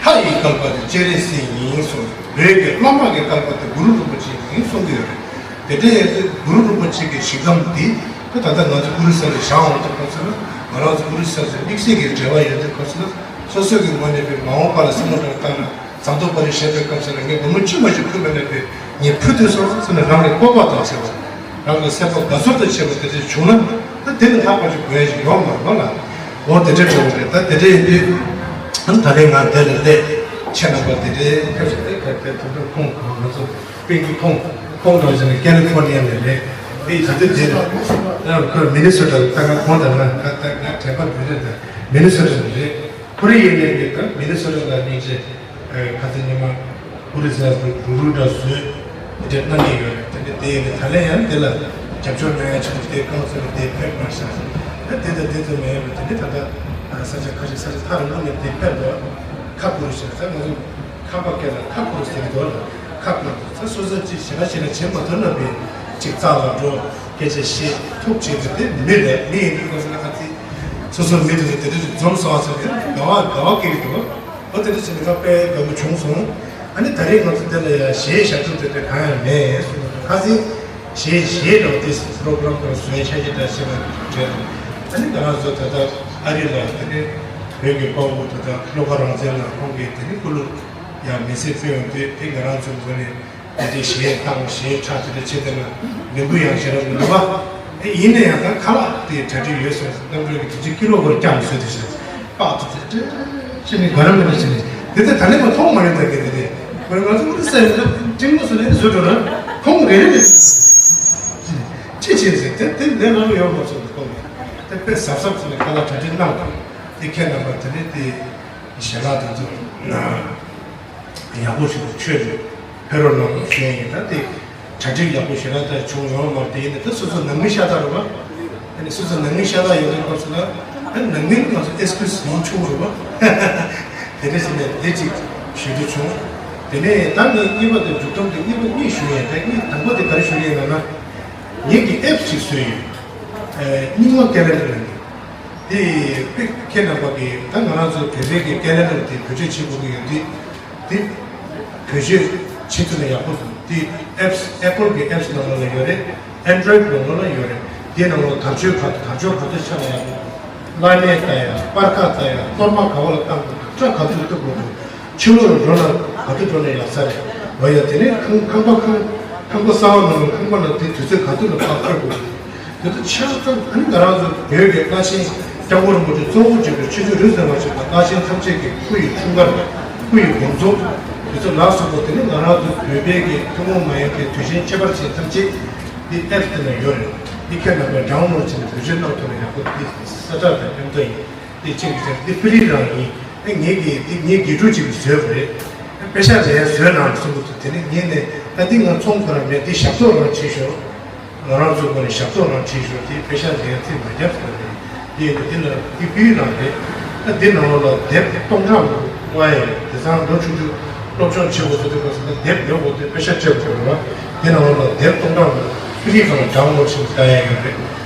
ལྷ་ཡི་བསྐལ་པ་དེ་སྤྱན་རས་གཟིགས་ཡིན་གསུངས། བོད་ཀྱི་བླ་མ་གི་བསྐལ་པ་དེ་གུ་རུ་རིན་པོ་ཆེ་ཡིན་གསུང་གི་ཡོད་རེད། དེ་འདྲ་ཡིན་ཚེ་གུ་རུ་རིན་པོ་ཆེ་གི་གཟིགས་རྣམ་འདི་ད་ལྟ་ང་ཚོ་ཨོ་རི་ས་ལ་བཞག་འོང་དུས་སྐབས་སུ་ན། ང་རང་ཚོ་ཨོ་རི་ས་ཚོ་དམིགས་བསལ་གྱི་འབྲེལ་བ་ཡོད་དུས་སྐབས་སུ་ན། སོ་སོ་གི་ངོས་ནས་པའི་མ་འོངས་པ་ལ་བསམ་བློ་བཏང་བཏང་ན། ཟམ་གདོང་དཔོན་རིགས་བཤད་པའི་སྐབས་སུ་ན་ངས་སྒོར་མོ་གཅིག་མ་གཅིག་ཕུལ་མེད་ན་པའི་ངས་ཕུལ་དུས་སོང་ཟེར་ནས་རང་གི་སྤོབས་པ་དང་བཅས་པ། རང་གི་སེམས་པ་དགའ་ཚོར་དང་བཅས་པ་དེ་འདྲ་བྱུང་ན། ད་དེ་ནི་ལྷག་པ་ཞིག་དགོས་ཡ་ཞིག་ཡོད་མ་རེད་ལ། འོ་དེ་འདྲ་འདྲ་བོ་རེད། ད་དེ་འདྲ་ཡིན་དུས་ད་ལན་ང་དེ་ལ་སླེབས་ཁྱེད་རྣམ་པ་དེ་འདྲའི་ཕེབས་སོང་། དེ་ག་དེ་ཐུག་ཐུག་ཁོང་ང་ཚོ་པིང་གི་ཁོང་ཁོང་རང་བཞིན་ནི་ཀེ་ལི་ཧྥོར་ནི་ཡ་ནས་རེད། དེ་ད་དེ་དེ་ཁོས་མི་ནི་སོ་ཊ་ད་ང་ཁོང་དང་ང་ད་ང་དྲན་པ་འདི་རེད། ད་མི་ནི་སོ་ཊ་ནས་རེད། ཁོ་རེ་ཡིན་ནས་རེད། ད་མི་ནི་སོ་ཊ་ལ་སྙིང་རྗེ། ཨེ་ཁ་སང་ཉི་མ་ཨོ་རི་ས་རུ་རུ་རུ་འདྲ་བཟོས་དེ་འདྲ་གནང་གི་ཡོད་རེད། དེ་ནི་དེ་ཡིན་ནི་ད་ལན་ཡང་དེ་ལ་རྒྱབ་སྐྱོར་གནང་ཡ་ཆེད་དུ་དེ་རྐང་ཚོད་དེ་ཕེབས་མ་ཤག་ད་དེ་དང་དེ་ཚོ་མེད་པ་དེ་ནི་ད་ལྟ་ས་ཆ་ཁ་ཤས་ས་ཆ་ཐག་རིང་པོ་ནས་དེ་ཕེབས་འདུག་ཁ་བསྒུར་ཤག་ད་ང་ཚོ་ཁ་པར་སྐད་ལ་ཁ་བསྒུར་ཟེར་གི་འདུག་ལ། ཁ་བསྒུར་ད་སོ་སོ་ཅིག་ཞེ་ལ་ཞེ་ལ་བྱེད་མ་ཐུབ་ན་པའི་ཅིག་རྩ་ལ་འགྲོ་སྐད་ཆ་བཤད་ཐུབ་བྱེད་དུ་དེ་མི་རེད། མི་ཡིན་དུས་ཁོ་ཚོ་ལ་ཨ་ཙི་སོ་སོ་མི་དེ་ཚོ་དེ་འདྲ་ཅིག་འཛོམས་སོང་བ་ཚོ་དེ་དགའ་བ་དགའ་བ་སྐྱེ་གི་འདུག་འོ་དེ་འདྲ་བྱས་ནས་ད་དཔེ་དགའ་པོ་བྱུང་སོང་། ཨ་ནི་ད་རེས་ང་ཚོ་དེ་ལ་ཡ་གཞས་ཞབས་བྲོ་དེ་དེ་གང་ཡང་མེད་གསུངས་འདུག་ཁ་སང་གཞས་གཞས་རོགས་དེ་པྲོ་གྷ་རམ་དང་བཟོས་ཤ་ཞེ་དྲག་བྱས་པ་རེད། ཨ་ནི་ང་རང་ཚོ་ད་ལྟ་ཨ་རི་ལ་དེ་ནས་བོད་ཀྱི་དཔའ་བོ་ད་ལྟ་བློ་དགའ་རང་བཙན་ལགས་ཁོང་གིས་དེ་ནི་སྐུ་ལུ་ཡ་མི་ཚེ་སྤེལ་ཡོང་དུས་དེ་ང་རང་ཚོ་ངོས་ནས། དེ་དེ་གཞས་བཏང་གཞས་འཁྲབ་དེ་འདྲ་བྱེད་དེ་ན་ལུས་པོ་ཡང་ཞེ་དྲག་མི་འདུག་བ། ཨེ་ཡིན་ན་ཡང་ད་ཁ་ལག་དེ་གྲ་སྒྲིག་ཡོད་སོང་། རྣམ་གྲོལ་གྱི་དེ་ཅིག་ཀི་ལོ་བར་བརྐྱངས་བཟོས་དེ་བཞིན་པགས་ཐུག་དེ་ཏྲེ་ཅི་ནི་ག་ར་མི་འདྲ་ཅི་ནི་དེ་ལྟར་ད་ལེ་མ་མཐོང་མ་རེད། ད་གི་དེ་དེ་ཁོ་ང་ཚོ་ཨུ་རི་ས་ཡིན་ན་ཅིང་མོ་སུ་ནས་བཟོས་འགྲོ་ན་ཁོང་རེ་རེ་རེ་ཅི་ཅི་ཟེར་དེ་དེ་ལས་རང་ཡོང་མ་སོང་ཁོང་དེ་དཔེ་གཟབ་གཟབ་ཟེར་ནས་ཁ་ལག་གྲ་སྒྲིག་གནང་དང་དེ་ཁྱེད་རྣམ་པ་དེ་ནི་དེ་ཞལ་ལག་དེ་ཚོ་ན། ཡག་པོ་ཞིག་ཏུ་ཆོས་ལ་ཕེབས་རོགས་གནང་ཞུ་ཡ་ཡིན། ད་དེ་གྲ་སྒྲིག་ཡག་པོ་ཞེ་དྲག་ད་བྱུང་ཡོད་མ་རེད། དེ་ཡིན་ན་ད་སོ་སོ་ནང་མི་ཤ་སྟག་རེད་བ། ཨ་ནི་སོ་སོ་ནང་མི་ཤ་སྟག་ཡོད་པའི་སྐབས་སུ་ལ་ཨ་ནི་ནང་མི་ང་ཚོ་ཨེག་སི་ཀིའུ་སི་ཡིན་ཆོག་རེད་བ། དེ་འདྲ་ཞིག་ནས་དེ་ཅིག་ཞུ་རྒྱུ་བྱུང་། དེ་ནས་ད་ངས་གཉིས་པ་དེ་མཇུག་སྡོམ་དེ་གཉིས་པ་གཉིས་ཞུ་ཡ་ཡིན། ད་གཉིས་དང་པོ་དེ་ག་རེ་ཞུ་ཡ་ཡིན་ལབ་ན། ངེད་ཀྱིས་ཨེབ་ཅིག་བཟོས་ཡོད། ཨ་རྙིང་མ་ཀེ་ལེན་ཌར་ལབ་ནས། དེ་དཔེ་ཁྱེད་རྣམ་པ་གིས་ད་ང་རང་ཚོ་བོད་པའི་གི་ཀེ་ལེན་ཌར་དེ་བེད་སྤྱོད་བྱེད་དགོས་ཀྱི་ཡོད་དུས། དེ་བེད་སྤྱོད་བྱེད་ཐུབ་ན་ཡག་པོ་འདུག་དེ་ཨེབ་སི་ཨེ་པལ་གི་ཨེབ་སི་ནང་ལོགས་ལ་ཡོད་རེད། ཨེན་ཌོ་རོའིཌ་ནང་ལོགས་ལ་ཡོད་རེད། དེ་ནང་ལོགས་དར་ལྕོག་ག་དར་ལྕོག་ག་ཚོད་ཆགས་ན་ཡག་པོ་འདུག་བླ་ནས་ལྟ་ཡ། སྤར་ཁ་ལྟ་ཡ། གཏོར་མ་ག་བ་ལ་བཏང་དགོས་འདུག་སྐྲ་ག་ཚོད་གཏུབ་དགོས་འདུག་ཕྱི་ལོགས་ལ་འགྲོ་ན་ག་དུས་འགྲོ་ན་ཡག་ས་རེད། འོ་ཡ། དེ་ནས་ཁང་ཁང་པ་ཁང་ཁང་པ་གསར་པ་ནང་ལ་ཁང་པ་ནང་དེ་དུས་ཚོད་ག་དུས་ལ་ཕར་འཁོར་དགོས་འདུག་དེ་ཚོ་ཆ་ཚང་ཨ་ནི་ང་རང་ཚོ་བོད་ཀྱི་བླ་ཆེན་སྐྱབས་མགོན་རིན་པོ་ཆེ་གཙོ་བོ་བྱས་པའི་ཆོས་རྗེ་རིག་འཛིན་པ་ཞིག་དང་བླ་ཆེན་ཐམས་ཅད་ཀྱི་སྐུ་ཡི་འཁྲུངས་སྐར། སྐུ་ཡི་དགོངས་རྫོགས། དེ་ཚོ་ལ་སོགས་པ་དེ་ནི་ང་རང་ཚོ་བོད་པའི་གི་ཐུན་མོང་མ་ཡིན་པའི་དུས་ཆེན་ཁྱད་པར་ཅན་ཐམས་ཅད་འདི་ཨེབ་སི་དེ་ན་ཡོད་རེད། འདི་ཁྱེད་རྣམ་པས་ཌའོན་ལོཌ་བྱས་ནས་བེད་སྤྱོད་གནང་ཐུབ་ན་ཡག་པོ། འདི་གསལ་བསྒྲགས་དང་མཉམ་དུ་ཡིན། དེ་ཅིག་གི་ཟེར་དེ་ཕི་རི་རང་ཡིན། ཨེ་ངེད་ཀྱིས་དེ་ངེད་དགེ་ཕྲུག་ཅིག་གིས་བཟོས་པ་རེད། ཨེ་པེ་ཤག་རེ་བཟོས་གནང་གསུང་གི་འདུག་དེ་ནི་ངེད་ནས་ད་འདི་ང་ཚོང་ཁོ་རང་མེད། འདི་ཞབས་ཏོག་རང་བྱེད་ཤོག་ང་རང་ཚོ་ངོས་ནས་ཞབས་ཏོག་རང་བྱེད་ཤོག་དེ་པེ་ཤག་རེ་རྩིས་མ་བརྒྱབ་ཟེར་བ་རེད། དེ་ཡིན་དུས་འདི་ལ་དེ་ཕི་རི་རང་རེད། ད་འདི་ནང་ལོགས་ལ་དེབ་སྟོང་ཕྲག་མང་པོ་ཡོད་རེད། དེང་སང་ལོ་ཆུང་ཆུང་སློབ་སྦྱོང་བྱེད་དགོས་ཚོད་དེ་ག་ཚོད་ད་དེབ་ཉོ་དགོས་དུས་པེ་ཤག་སྤྲད་དགོས་རེད་བ། འདི་ནང་ལོགས་ལ་དེབ་སྟོང་ཕྲག་མང་པོ་ཕི་རི་སྒང་ལ་ཌའོན་ལོཌ་བྱས་ནས་ལྟ་ཡ་ཡོད་རེད།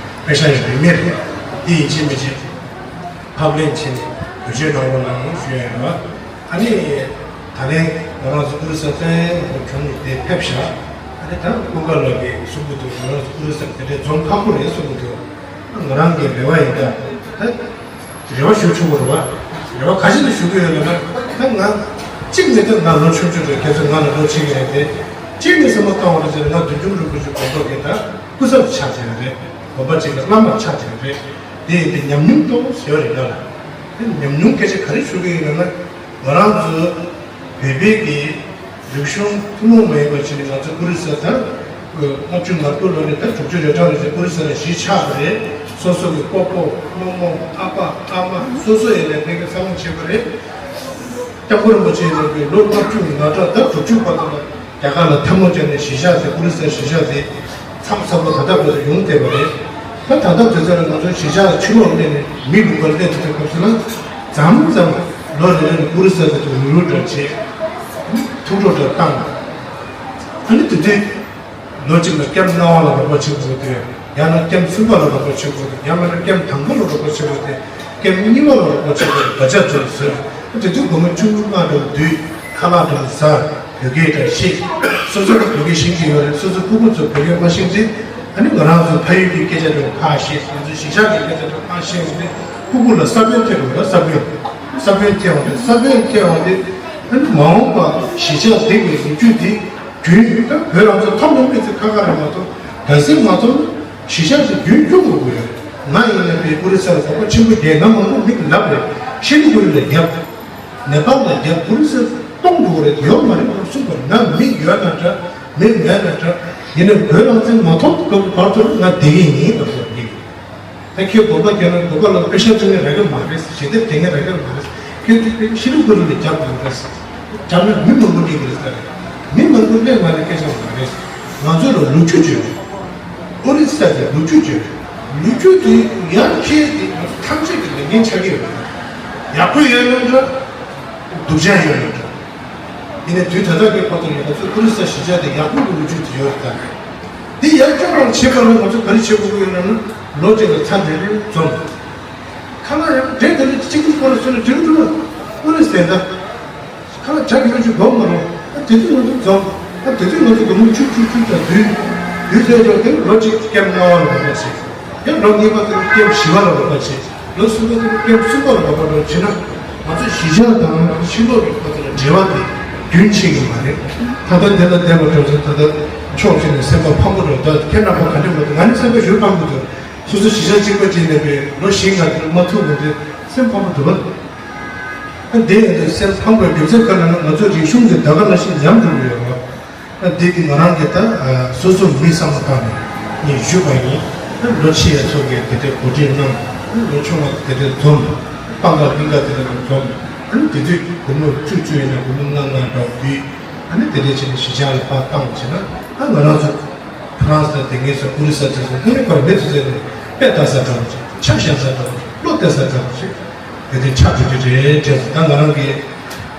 པེ་ཤག་ཡོད་རེད་མེད་རེད། དེ་ཡིན་གཅིག་མིན་གཅིག་ཕབ་ལེན་བྱས་ནས་བེད་སྤྱོད་གནང་རོགས་གནང་ཞུ་ཡ་ཡིན་བ། ཨ་ནི་ད་ལན་ང་རང་ཚོ་ཨུ་རུ་ས་ཏན་ཧོ་ཁྱུང་ནས་དེ་ཕེབས་ཤག་ཨ་ནི་ད་ཀུན་དགའ་ལགས་ཀྱིས་གསུང་གི་འདུག་ང་རང་ཚོ་ཨུ་རུ་ས་དེ་འདྲའི་འཛོམས་ཁག་པོ་རེད་གསུང་གི་འདུག་ང་རང་གི་རེ་བ་ཡིན་ད། ད་རེ་བ་ཞུ་ཆོག་གི་རེད་བ། རེ་བ་ག་ཅི་ལ་ཞུ་གི་ཡོད་ལབ་ན། ད་ང་གཅིག་ནས་ད་ང་ལོ་ཆུང་ཆུང་རེད། ཁྱེད་ཚོ་ང་ལ་ལོ་ཆེ་གི་རེད་དེ། གཅིག་ནས་བསམ་བློ་བཏང་བ་རེད་ཟེར་ན་ང་བདུད་འཇོམས་རིན་པོ་ཆེ་དགོངས་རྟོགས་ཀྱི་ད་སྐུ་ཚབ་ཆགས་བྱས་རེད། དགོན་པ་གཅིག་ལ་བླ་མ་ཆགས་བྱས་རེད། དེ་དེ་ཉམས་མྱོང་གཙོ་བོ་ཟེར་བ་རེད་ལ། དེ་ཉམས་མྱོང་སྐད་ཆ་ག་རེ་ཞུ་གི་ཡིན་ན། ང་རང་ཚོ་བོད་པའི་གི་རིག་གཞུང་ཐུན་མོང་མ་ཡིན་པ་བྱས་ནས་ང་ཚོ་ཀུ་རི་སེར་ད་ལྔ་བཅུ་ང་དགུ་ལོ་ནས་ད་དྲུག་ཅུ་རེ་གྲངས་ལ་ཀུ་རི་སེར་ལ་གཞིས་ཆགས་པ་རེད། སོ་སོ་གི་སྤོ་སྤོ་རྨོ་རྨོ་ཨ་ཕ་ཨ་མ་སོ་སོ་ཡིན་ནས་ཕ་གི་འཚར་ལོངས་བྱས་པ་རེད། སྐྱབས་མགོན་རིན་པོ་ཆེ་ལ་ལོ་ལྔ་བཅུ་ང་གྲངས་ད་དྲུག་ཅུ་བར་དུ་ལ་རྒྱ་གར་ལ་ཐལ་མོ་སྦྱར་ནས་གཞིས་ཆགས་དེ་ཀུ་རི་སེར་གཞིས་ཆགས་དེ་མཚམས་བསགས་པ་ད་ལྟ་བར་དུ་ཡོང་བསྡད་པ་རེད། ད་ད་ལྟ་དུས་ཚོད་ལ་ང་ཚོ་གཞིས་ཆགས་ཕྱི་ལོགས་སླེབས་ནས་མི་ལུང་པར་སླེབས་ཐུབ་པའི་སྐབས་སུ་ལ་མཚམས་མཚམས་ལོ་རེ་རེ་ལ་ཀུ་རི་སེར་དེ་ཚོ་རུ་རུ་འདྲ་བྱས་ཐུགས་སྤྲོ་འདྲ་བཏང་། ཨ་ནི་དེ་དུས་ལོ་གཅིག་ལ་སྐྱབས་ལྔ་པ་ལ་རོགས་པ་བྱེད་དགོས་ཏེ། ཡང་ན་སྐྱབས་གསུམ་པ་ལ་རོགས་པ་བྱེད་དགོས་ཏེ། ཡང་མིན་ན་སྐྱབས་དང་པོ་ལ་རོགས་པ་བྱེད་དགོས་ཏེ། སྐྱབས་གཉིས་པ་ལ་རོགས་པ་བྱེད་དགོས་ཏེ་བར་ཆད་ཚོར་ཟེར། དེ་དུས་སྒོར་མོ་བཅུ་ལྔ་འགྲོ་དུས་ཁ་ལག་འགྲོ་ཟ། བོད་སྐད་འདྲ་ཤེས། སོ་སོ་ལ་བོད་སྐད་ཤེས་ཀྱི་ཡོད་རེད། སོ་སོ་ཕྲུ་གུ་ཚོ་བོད་སྐད་མ་ཤེས་ཚེ། ཨ་ནི་ང་རང་ཚོ་ཕ་ཡུལ་གྱི་སྐད་ཆ་འདྲ་ཁག་ཤེས། ང་ཚོ་གཞིས་ཆགས་ཀྱི་སྐད་ཆ་འདྲ་ཁག་ཤེས་ཡོང་དུས་ཕྲུ་གུ་ལ་ས་བོན་སྐྱེ་འགྲོ་གི་རེད། ས་བོན། ས་བོན་སྐྱེ་ཡོང་དུས་ས་བོན་སྐྱེ་ཡོང་དུས་ཨ་ནི་མ་འོངས་པ་གཞིས་ཆགས་འདི་གི་ལོ་རྒྱུས་འདི། དུས་ད་བོད་རང་ཚོ་ཐོབ་མྱོང་མི་ཚེ་ཁ་ཁ་རེད་མ་གཏོགས་གལ་སྲིད་མ་ཐོབ་ན་གཞིས་ཆགས་སུ་རྒྱུན་སྐྱོང་དགོས་ཀྱི་ཡོད། ང་ཡིན་ན་བའི་ཀུ་རི་སེར་ལ་དོགས་པ་ཆེན་པོ་རྒྱག་ང་མང་པོ་མིག་ལབ་རེད། ཤི་ལི་གུ་རི་ལ་རྒྱབ། ནེ་པཱལ་ལ་རྒྱབ། ཀུ་རི་སེར་སྟོང་འགྲོ་གི་རེད། ཡོད་མ་རེད་གསུངས་པར་ང་མིག་ཡོད་ན་འདྲ་མིག་མེད་ན་འདྲ། ཡིན་ན་བོད་རང་བཙན་མ་ཐོབ་སྐབས་བར་དུ་ང་བསྡད་ཀྱི་ཡིན་ལབ་སོང་གི། ད་ཁྱོད་དགོན་པ་རྒྱག་ན་དགོན་པ་ལ་པེ་ཤ་བཙུགས་ནས་རག་གི་མ་རེད། ཞལ་འདེབས་སྤྲད་མཁན་རག་གི་མ་རེད། ཁྱོད་དེ་ཤི་ལི་གུ་རི་ལ་རྒྱབ་དགོས་རེད། རྒྱབ་ན་མི་མང་པོ་སླེབས་ཀྱི་རེད་ཟེར། མི་མང་པོ་སླེབས་མ་རེད་སྐད་ཆ་མ་རེད། ང་ཚོ་ལ་ལོ་རྒྱུས་བརྗོད་རེད། ཨོ་རི་ས་དེ་ལོ་རྒྱུས་བརྗོད་རེད། ལོ་རྒྱུས་དེ་ཡར་འཁྱེར་དེ་ཐམས་ཅད་ཀྱི་ལས་འགན་ཆགས་ཀྱི་ཡོད་རེད། ཡག་པོ་ཡོད་ན་འདྲ། སྡུག་ཅག་ཡོད་ན་འདྲ། ཡིན་ནའི་དུས་ད་ལྟ་གི་བར་དུ་ཡང་ང་ཚོ་ཀུ་རི་སེར་གཞིས་ཆགས་དེ་ཡག་པོ་གི་ལོ་རྒྱུས་དེ་ཡོད་རེད་ད། འདི་ཡར་སྐྱོང་བར་བྱེད་པ་ལ་ང་ཚོ་ག་རེ་བྱེད་དགོས་ཀྱི་ཡོད་ན་ནི་ལོ་གཅིག་ལ་ཚར་རེ་རེ་འཛོམས། ཁ་ལག་ཡང་འབྲས་དེ་ལ་གཅིག་པུ་སྐོར་ལ་སོན་ན་འགྲིག་འདུག་ཨུ་རེ་ཟེར་ད། ཁ་ལག་བྱ་གི་ཡོད་ཅིག་སྒོམ་མ་རུང་། ཨ་དེ་དུས་ང་ཚོ་འཛོམས། ཨ་དེ་དུས་ང་ཚོ་སྒོར་མོ་བཅུ་བཅུ་བཅུ་དང་བསྡུས། བསྡུས་ཚར་རྗེས་དེ་ལོ་གཅིག་སྐྱབས་ལྔ་པ་ལ་རོགས་པ་བྱེད། ཡང་ལོ་གཉིས་པ་དེ་སྐྱབས་བཞི་པ་ལ་རོགས་པ་བྱེད། ལོ་གསུམ་པ་དེ་སྐྱབས་གསུམ་པ་ལ་རོགས་པ་འགྲོ་བྱེད་ན། ང་ཚོ་གཞིས་ཆགས་དང་ཕྱི་ལོགས་ཀྱི་བར་དུ་ལ་འབྲེལ་བ་དེ་རྒྱུན་ཆད་ཀྱི་མ་རེད། ད་ལྟ་འདི་ལ་བསྡད་པ་འགྲོ་ཚོ་ད་ལྟ་ཕྱོགས་གཅིག་ནས་སེམས་པ་ཕམ་པོ་འགྲོ། ད་ཁྱེད་རྣམ་པ་ག་འདྲ་འགྲོ། ང་ནི་སེམས་པ་ཞེ་པོ་ཕམ་གྱི་འདུག་སོ་སོ་གཞིས་ཆགས་གཅིག་པ་གཅིག་ནས་པའི་ལོ་བཞི་ལྔ་དེ་མ་ཐུག་གོང་དེ་སེམས་ཕམ་པོ་འདུག་བ། ཨ་འདི་ཡིན་དུས་སེམས་ཕམ་པའི་རྒྱུ་མཚན་ག་རེ་ལབ་ན་ང་ཚོའི་རིག་གཞུང་དེ་ད་ག་ནང་བཞིན་ཉམས་འགྲོ་གི་ཡོད་རེད། ཨ་འདི་དེ་ང་རང་གི་ད་སོ་སོ་མི་བསམ་བློ་བཏང་ནས་ངས་ཞུས་པ་ཡིན། ཨ་ལོ་ཆེ་བ་ཚོ་གིས་དེ་འདྲའི་གོ་སྒྲིག་གནང་། ཨ་ལོ་ཆུང་བ་དེ་འདྲའི་འཛོམས། སྤང་ཁ་གླིང་ཁ་དེ་འདྲ་འཛོམས། ཨ་དེ་དུས་སྒོར་མོ་བཅུ་བཅུ་ཡིན་ན་སྒོར་མོ་ལྔ་ལྔ་འདྲ་བོ་བསྡུས། ཨ་ནི་དེ་འདྲའི་བྱས་ནས་གཞིས་ཆགས་ལ་ཕར་བཏང་བྱས་ན་ཨ་ང་རང་ཚོ། ཧྥ་རན་སི་དང་དེ་སྔའི་ས་ཀུ་རི་ས་དེ་ཚོ་དངོས་གནས་ཁོ་རང་མེད་ཚོད་ཚོད་ནས་དཔེ་ལྟ་ས་འདྲ་བོ་ཅིག་ཆ་བཞག་ས་འདྲ་བོ་ཅིག་བློ་གཏད་ས་འདྲ་བོ་ཅིག་དེ་དེ་ཆགས་འགྲོ་རྒྱུ་རེད་དྲན་སོང་། ད་ང་རང་གིས་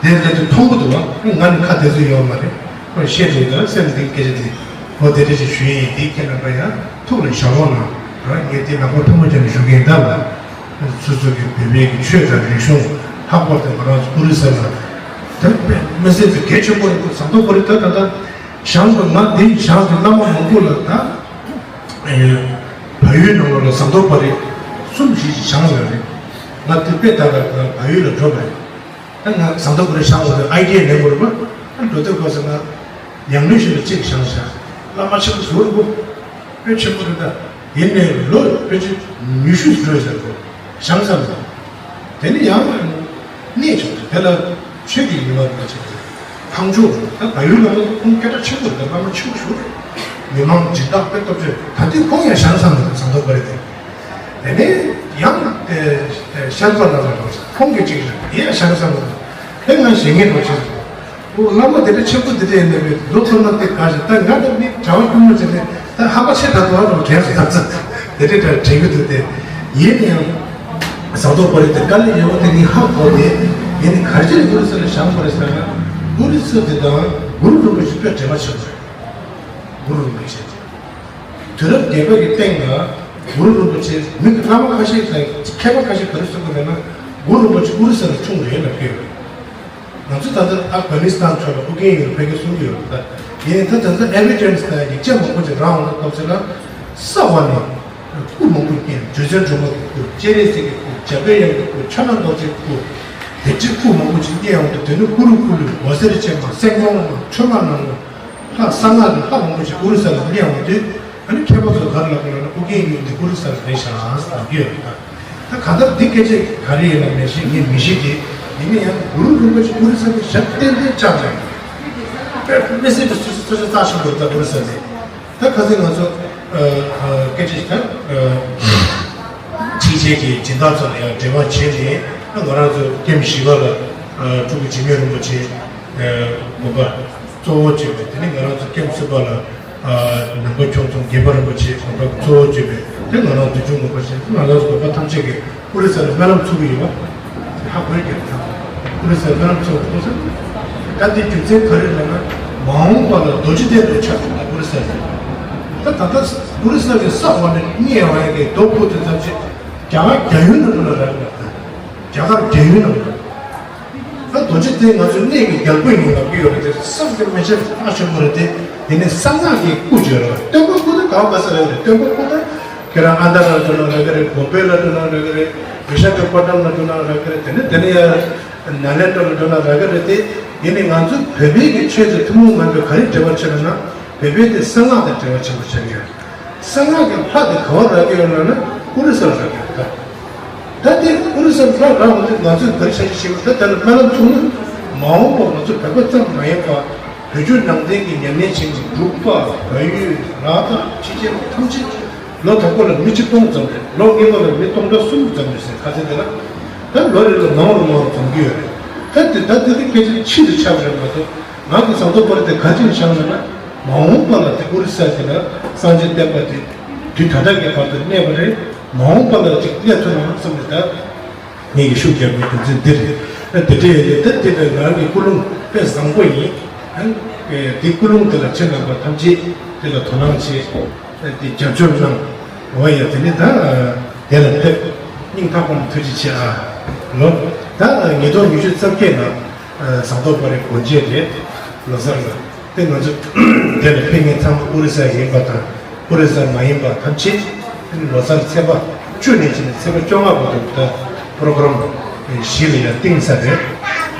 དེ་ལྟ་དུས་མཐོང་གི་འདུག་བ། ང་ནི་ཁ་དེ་ཚོ་ཡོད་མ་རེད། ཁོས་བཤད་འདུག་ད་སེམས་འདི་སྐད་ཆ་དེ་འོ་དེ་འདྲ་ཞིག་ཞུ་ཡས་ཡིན། དེ་ཁྱེད་རྣམ་པ་ཡང་ཐུགས་ལ་བཞག་རོགས་གནང་། ང་ངས་དེ་ནག་པོ་ཐུགས་མ་ཆེ་ནས་ཞུ་གི་ཡིན་ད་ལ། སོ་སོ་གི་བོད་པའི་གི་ཆོས་དང་རིག་གཞུང་ལྷག་པར་དུ་ང་རང་ཚོ་ཀུ་རི་ས་ལ་དེ་དམིགས་བསལ་དུ་གལ་ཆེན་པོ་རེད། ཟམ་གདོང་པོ་རི་ད་ད་ལྟ། ཞང་དུ་ང་འདི་ཞང་དུ་བླ་མ་མང་པོ་ལ་ད། བལ་ཡུལ་ནང་ལོགས་ལ་ཟམ་གདོང་པ་རི་གསུམ་བཞི་ཞིག་ཞང་ཡོད་རེད། ང་དེ་དཔེ་ད་ག་ང་བལ་ཡུལ་ལ་འགྲོ་བ་རེད། ད་ང་ཟམ་གདོང་པ་རི་ཞང་ལ་ཨའི་ཌི་ཡ་ལེན་དགོས་རེད་པ། ཨ་འགྲོ་དུས་སྐབས་སུ་ང་ཡང་ལུས་ཤིག་ལ་གཅིག་ཞང་ཞང་བླ་མ་ཆེན་པོ་ཟུར་པོ། དཔེ་ཆེན་པོ་རེད་ད། ཡིན་ནའི་ལོ་དཔེ་ཆ་ཉི་ཤུ་འགྲོ་ཟེར་གོ། བྱང་ས་མ། དེ་ནི་ཡང་གནས་ཆོག་དེ་ལ་ཆོས་ཀྱི་ཉི་མ་མ་ཆགས་ཟེར། ཁང་ཆུང་ད་བལ་ཡུལ་ལ་ཁོང་སྐད་གྲགས་ཆེན་པོ་རེད་ད། བླ་མ་ཆེན་པོ་ཞིག་རེད། མི་མང་སྦྱིན་བདག་དཔེ་སྟོབས་ཆེ། ད་དུས་ཁོང་ཡང་བྱང་ས་མ་ཟམ་གདོང་པ་རི་དེ། དེ་ནས་ཡང་ཤར་པ་ལ་ལ་ཁོང་གི་ཅིག་རེད། དེ་ཡང་བྱང་ས་མ་རེད། དེ་ང་ཞེ་ངེས་རོགས་ཆེ་ཟེར། ཨོ་བླ་མ་དེ་འདྲ་ཆེན་པོ་འདི་འདྲ་ཡིན་ནའི་མི་ལོ་ཐོག་ན་དེ་ག་ཞིག་ད་ང་དང་མི་གྲྭ་བ་དཀྱུས་མ་བྱས་ནས་ད་ཧ་པ་ཆེ་ད་དུ་ཨ་རོགས་དྲན་སོང་། ད་ཚ་དེ་འདྲ་འདྲ་དྲན་གི་འདུག་སྟེ། ཡིན་ན་ཡང་ཟམ་གདོང་པ་རི་དེ་དཀའ་ལས་ཡོད་པ་དེ་ངས་ཧ་གོ་སྟེ། ཡིན་ནའི་ག་རེ་བྱས་ནས་ཀུ་རི་ས་ལ་བཞེངས་པ་རེད་ཟེར་ན། ཀུ་རི་ས་དེ་དང་གུ་རུ་རིན་པོ་ཆེ་དཔེ་འབྲེལ་བ་ཆེན་པོ་རེད། གུ་རུ་རིན་པོ་ཆེ་དེ་དུས་རབས་བརྒྱད་པ་གི་སྟེང་ལ་གུ་རུ་རིན་པོ་ཆེ་མི་གི་བླ་མ་ཁ་ཤས་དང་མཁས་པ་ཁ་ཤས་ག་རེ་གསུང་གི་ཡོད་ན་གུ་རུ་རིན་པོ་ཆེ་ཀུ་རི་ས་ལ་འཁྲུངས་རེད་ལབ་ཀྱི་ཡོད། ང་ཚོ་ད་ལྟ་ཨབ་གྷ་ནི་སི་ཐན་ཕྱོགས་ལ་ཨོ་རྒྱན་ཡོད་ཕ་གི་གསུང་གི་ཡོད་ད། ཡིན་ད་ད་ལྟ་ཨེ་ཝི་ཌེན་སི་དང་ཡིག་ཆ་མང་པོ་ཅིག་རག་འོང་སྐབས་སུ་ལ། གསར་བ་ནས་སྐུ་མང་པོ་རྙེད། རྗེ་བཙུན་སྒྲོལ་མ་གི་སྐུ། སྤྱན་རས་གཟིགས་ཀྱི་སྐུ། འཇམ་དཔལ་དབྱངས་ཀྱི་སྐུ། ཕྱག་ན་རྡོ་རྗེའི་སྐུ། དེ་འདྲའི་སྐུ་མང་པོ་ཅིག་རྙེད་འོང་དུས་དེ་ནི་ཀུ་རུ་ཀུ་ལུ་འོད་ཟེར་ཅན་མ་སེང་གོང་མ་ཁྲོས་མ་ནག་མོ། ལྷ་གསང་སྔགས་ཀྱི་ལྷ་མང་པོ་ཞིག་ཀུ་རུ་ས་ལ་གནས་འོང་དུས། ཨ་ནི་མཁས་པ་ཚོ་ག་རེ་ལབ་དགོས་ལབ་ན་ཨོ་རྒྱན་ཡུལ་འདི་ཀུ་རུ་ས་ལ་རེད་ཤག་ཟེར་གྱི་ཡོད་རེད་ད། ད་གང་ལྟར་འདི་སྐད་ཆ་ག་རེ་ཡིན་ན་མི་ཤེས། ངས་མི་ཤེས་ཀྱི། ཡིན་ན་ཡང་གུ་རུ་རིན་པོ་ཆེ་ཨོ་རི་ས་ནས་ཞབས་ཏན་ཏན་བཅགས་ནས་དཔེ་མི་སྲིད་དུ་སོ་སོ་སོ་སོ་རྩ་ཆེན་པོ་ད་ཨོ་རི་ས་ནས། ད་ཁ་སང་ང་ཚོ་ཨ་ཨ་སྐད་ཆ་ཞིག་ད་ཨ་ཕྱི་རྒྱལ་གྱི་སྦྱིན་བདག་ཚོ་ལ་ཡང་འབྲེལ་བ་བྱས་ནས། ཨ་ང་རང་ཚོ་ཀེམ་བཞི་པ་ལ་ཨ་སྤྲུལ་སྐུ་འཇིགས་མེད་རིན་པོ་ཆེ་ཨ་དགོན་པ་གཙོ་བོ་བྱས་པའི། དེ་ནས་ང་རང་ཚོ་ཀེམ་གསུམ་པ་ལ་ཨ་ནང་པ་ཁྱུང་ཚང་དགྱེས་པ་རིན་པོ་ཆེ་དགོན་པ་གཙོ་བོ་བྱས་པའི། དེ་ང་རང་བདུད་འཇོམས་དགོན་པ་བྱས། ང་རང་ཚོ་དགོན་པ་ཐམས་ཅད་ཀྱིས་ཨོ་རི་ས་ལ་སྨོན་ལམ་ཚུགས་ཀྱི་ཡོད་པ། ཧ་གོ་ཡོད་ཀྱི་རེད། ཨོ་རི་ས་སྨོན་ལམ་ཚུགས་པ་ཐུག་ས། ད་འདི་རྒྱུ་མཚན་ག་རེ་ལབ་ན། མ་འོངས་པ་ལ་རྡོ་རྗེ་གདན་དུ་ཆགས་ཐུབ་ན། ཨོ་རི་ས་ཟེར། ད་ད་ལྟ་ཨོ་རི་ས་གི་ས་འོག་ནས་རྙེད་ཡོང་ཡ་གི་རྡོ་ཕུད་དེ་ཙམ་ཞིག་རྒྱ་གར་རྒྱལ་ཡུལ་ནང་ལ་རག་ཡོད་པ། རྒྱ་གར་རྒྱལ་ཡུལ་ནང་ལ། ད་རྡོ་རྗེ་གདན་ང་ཚོའི་གནས་ཀྱི་རྒྱལ་པོ་ཡིན་ལབ་ཀྱི་ཡོད་རེད་དེ། བསམ་གྱིས་མི་ཁྱབ་པ་ཆེན་པོ་རེད་དེ། དེ་ནས་གསང་སྔགས་ཀྱི་སྐུ་བརྗོད་རེད། སྟོན་པ་སྐུ་ད་ག་བ་ག་ས་རེད། སྟོན་པ་སྐུ་ད་ཁྱེད་རང་ཨ་མདོ་ལ་འགྲོ་ན་རག་གི་རེད། བོད་པའི་ལ་འགྲོ་ན་རག་གི་རེད། བི་ཤ་ཁ་པ་ཊམ་ལ་འགྲོ་ན་རག་གི་རེད། དེ་ནས་དེ་ནས་ཡར་ནཱ་ལེནྡྲ་ལ་འགྲོ་ན་རག་གི་རེད་དེ། ཡིན་ནའི་ང་ཚོ་བོད་པའི་གི་ཆོས་དེ་ཐུན་མོང་མ་ཡིན་པའི་ག་རེ་འབྲེལ་བ་ཆེ་ལབ་ན། བོད་པའི་དེ་གསང་སྔགས་དང་འབྲེལ་བ་ཆེན་པོ་ཆགས་ཀྱི་ཡོད། གསང་སྔགས་ཀྱི་ལྷ་དེ་ག་བ་རག་གི་ཡོད་ལབ་ན། ཨོ་རི་ས་ལ་རག་གི་ཡོད་ད། ད་དེ་ཨོ་རི་ས་ལ་རག་འོང་དུས་ང་ཚོས་ག་རེ་བྱ་གཞི་བྱེད་དགོས། ད་དེ་ལ་སྨོན་ལམ་ཚུགས་ན། མ་འོངས་པ་ང་ཚོ་བོད་པ་ཙམ་མ་ཡིན་པ། བོད་བརྒྱུད་ནང་བསྟན་གྱི་ཉམས་ལེན་བྱེད་མཁན་འབྲུག་པ། བལ་ཡུལ། ལ་དྭགས། ཕྱི་རྒྱལ་ཁབ་ཐམས་ཅད། ལོ་དང་པོ་ལ་མི་གཅིག་སྟོང་ཙམ་རེད། ལོ་གཉིས་པ་ལ་མི་སྟོང་ཕྲག་གསུམ་ཙམ་རེད་ཟེར། ཁ་སང་དེ་ལ། ད་ལོ་རེ་ལ་མང་རུ་མང་རུ་འཛོམས་ཀྱི་ཡོད་རེད། ད་དེ་ད་དེ་དེ་སྐད་ཆ་ཕྱི་དུ་ཆགས་པ་རེད་མ་གཏོགས། ང་གི་ཟངས་མདོག་དཔལ་རི་དེ་ག་ཅིག་བཞག་ན་ན། མ་འོངས་པ་ལ་དེ་ཨོ་རི་ས་དེ་ལ་སངས་རྒྱས་བསྟན་པ་དེ་དུས་ད་ལྟ་གི་བར་དུ་གནས་པ་རེད། མ་འོངས་པ་ལ་ཅིག་གནས་ཐུབ་ན་བསམ་ནས། ད་ངེད་ཀྱིས་ཤུགས་རྒྱབ་པའི་རྒྱུ་མཚན་འདི་རེད། ཨ་དེ་འདྲ་ཡོད་དེ། ད་དེ་ལ་ང་རང་གི་ཀུན་སློང་དཔེ་བཟང་པོ་ཡིན། ཨ་དེ་ཀུན་སློང་དེ་ལ་ཁྱེད་རྣམ་པ་ཐམས་ཅད་དེ་ལ་དོ་སྣང་བྱེད། ཨ་དེ་རྒྱབ་སྐྱོར་གནང་། འོ་ཡ། དེ་ནས་ད་དེ་ལ་ཕེབས། སྙིང་ཐག་པ་ནས་ཐུགས་རྗེ་ཆེ་ཨ། ལོ། ད་ཉིས་སྟོང་ཉི་ཤུ་རྩ་བརྒྱད་ལ་ཟངས་མདོག་དཔལ་རི་སྒོ་འབྱེད་རེད། ལོ་གསར་ལ། དེ་ང་ཚོ་དེ་ལ་ཕེབས་མཁན་ཚང་མ་ཨོ་རི་ས་ཡིན་པ་དང་ཨོ་རི་ས་མ་ཡིན་པ་ཐམས་ཅད། ལོ་གསར་ཚེས་པ་བཅུ་ནས་བྱས་ནས་ཚེས་པ་བཅོ་ལྔ་བར་དུ་ད་པོ་རོ་གྷ་རམ་གཞི་ལ་ཡང་བཏིང་ས་རེད།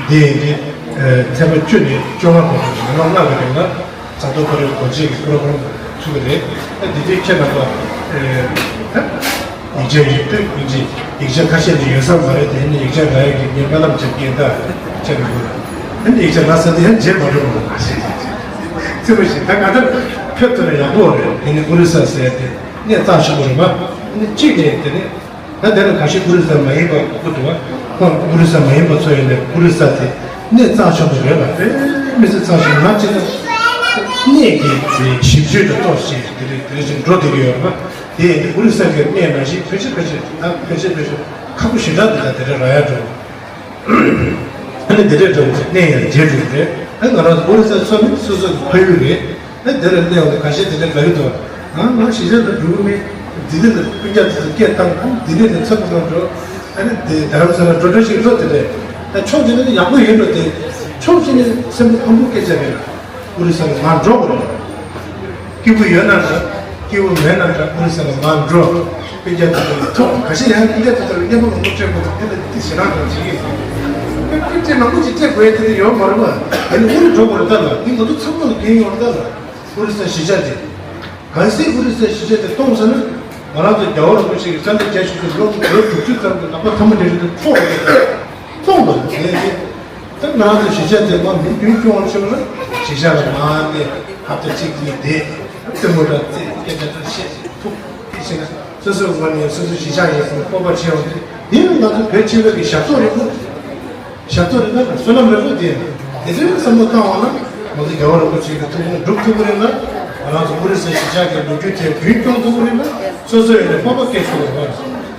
དེ་ཡིན་དུས་ཚེས་པ་བཅུ་ནས་བཅོ་ལྔ་བར་དུ་ཉི་མ་ལྔ་གི་རིང་ལ་ཟངས་མདོག་དཔལ་རི་སྒོ་འབྱེད་ཀྱི་པོ་རོ་གྷ་རམ་ཚུགས་ཀྱི་རེད། ད་དེ་དུས་ཁྱེད་རྣམ་པ་ད། ཡིག་ཆ་ཡོད་དུས་ཡིན་གྱི། ཡིག་ཆ་ཁ་ཤས་ནི་ཡོད་ས་མ་རེད་དེ། ནི་ཡིག་ཆ་རག་ཡག་གི་ངས་སྨོན་ལམ་བྱེད་ཀྱིན་ད་བྱས་མི་དགོས་ལ། ཨ་ནི་ཡིག་ཆ་རག་ས་དེ་ཡང་བརྗེད་མ་འགྲོ་བ་ལ་ཤེས་ཤེས་ཤེས། རྩེ་མོ་ཞིག་ད་ང་ད་ཕེབས་ཐུབ་ན་ཡག་པོ་རེད། དེ་ནི་ཨོ་རི་ས་ཟེར་དེ་གནས་རྩ་ཆེན་པོ་རེད་པ། ཨ་ནི་གཅིག་ནས་དེ་ནི་ད་དེ་ལ་ག་ཤེད་ཨོ་རི་ས་མ་ཡིན་པ་དགོས་འདུག་བ། ཁོང་ཨོ་རི་ས་མ་ཡིན་པ་ཚོ་ཡིན་ནས་ཨོ་རི་ས་དེ་གནས་རྩ་ཆེན་པོ་རེད་ལ། དཔེ་མི་སྲིད་རྩ་ཆེན་པོ། ང་གཅིག་ན་གནས་ཀྱི་ཞིབ་དཔྱོད་དང་ཏོག་ཙམ་དེ་རིགས་དེ་རིགས་ཅིག་འགྲོ་བསྡད་ཀྱི་ཡོད་རེད་པ། དེ་ཨོ་རི་ས་གི་གནས་ནང་བཞིན་ཕལ་ཆེར་ཕལ་ཆེར་ད་ཕལ་ཆེར་ཕལ་ཆེར་ཁག་པོ་ཞེ་དྲག་འདུག་ད་དེ་འདྲ་རག་ཡག་འགྲོ། ཨ་ནི་དེ་འདྲའི་འདྲ་བོ་ཅིག་གནས་ཡང་མཇལ་འགྲོ་གི་རེད། ཨ་ང་རང་ཚོ་ཨོ་རི་ས་ཚོ་ནི་སོ་སོ་གི་ཕ་ཡུལ་རེད། ཨ་དེ་ལ་གནས་ཡོང་དུས་ཁ་ཤས་དེ་འདྲ་དགའ་གི་འདུག་ཨ་ང་གཞིས་ཆགས་ལ་འགྲོ་གི་མེད། ལྡི་ལི་ལ་སྤུན་ཀྱག་དེ་ཚོ་སྐད་བཏང་། ཨ་ལྡི་ལི་ནས་ཚུར་ལ་འགྲོ། ཨ་ནི་དེ་རྡ་རམ་ས་ལ་འགྲོ་འགྲོ་ཞིག་འགྲོ། དེ་འདྲ་ད་ཕྱོགས་གཅིག་ནས་ཡག་པོ་ཡོད་འགྲོ། དེ་ཕྱོགས་གཅིག་ནས་སེམས་པ་ཕམ་པོ་སྐད་ཆ་རེད་ལ། ཨོ་རི་ས་ལ་མར་འགྲོ་དགོས་རེད། སྐྱིད་པོ་ཡོད་ན་འདྲ། སྐྱིད་པོ་མེད་ན་འདྲ། ཨོ་རི་ས་ལ་མར་འགྲོ། སྤུན་ཀྱག་དེ་ཚོ་ལ་ཐུག་ཁ་ཤས་ཡང་སྤུན་ཀྱག་དེ་ཚོ་ལ་མཉམ་པོ་མང་པོ་སྤྲད་དགོས་འདུག་དེ་ལ་དེ་ཞེ་དྲག་འདྲ་བྱེད་ཀྱི་ཡོད། སྤུན་ཀྱག་མང་པོ་ཅིག་སྤྲད་དགོས་ཡ་དེ་འདྲ་ཡོད་མ་རེད་པ། དེ་ནི་ཨོ་རི་འགྲོ་དགོས་རེད་ད་ལ། དེ་ང་ཚོ་ཚང་མ་ལ་འགན་ཡོད་རེད་ད་ལ། ཨོ་རི་ས་གཞིས་ཆགས་དེ། གལ་སྲིད་ཨོ་རི་ས་གཞིས་ཆགས་དེ་སྟོངས་ཟེར་ན། ང་རང་ཚོ་རྒྱལ་བ་རིན་པོ་ཆེ་གི་བཀའ་འདི་རྒྱ་ཆེ་ཚོ་ལོ་དྲུག་ཅུ་ཙམ་གྱི་ལག་པ་ཐལ་མོ་སྦྲེལ་རེད་དེ་འཕྲོག་རེད་དེ། སྟོངས་པ་རེད་དེ། ད་ང་རང་ཚོ་གཞིས་ཆགས་དེ་མ་མི་རྒྱུན་སྐྱོང་བར་བྱེད་པ་ན་གཞིས་ཆགས་ལ་མ་ནས་ཧབ་ཏ་གཅིག་གཉིས་བསྡད། སྟོན་མོ་འདྲ་རྩེ་སྐད་ཆ་འདྲ་བཤད་ཐུབ་དེ་བྱས་ན་སོ་སོའི་ངོས་ནས་སོ་སོ་གཞིས་ཆགས་ཡིན་ཟེར་ནས་སྤོབས་པ་བྱས་ཡོང་དུས་དེ་ནི་ང་ཚོ་བོད་སྤྱི་པའི་གི་ཞབས་ཏོག་རེད་མོད། ཞབས་ཏོག་རེད་ན་བསོད་ནམས་རེད་པོ་དེ། དེ་ཚོའི་བསམ་བློ་བཏང་བ་ན་ང་ཚོ་རྒྱལ་བ་རིན་པོ་ཆེ་གི་ཐུགས་དགོངས་སྒྲུབ་ཐུབ་ཀྱི་རེད་ན། ང་རང་ཚོ་ཨོ་རི་ས་གཞིས་ཆགས་ཀྱི་ལོ་རྒྱུས་དེ་རྒྱུན་སྐྱོང་ཐུབ་ཀྱི་རེད་ན། སོ་སོ་ཡོད་ནས་སྤོབས་པ་སྐྱེ་ཆོག་རེད་པ།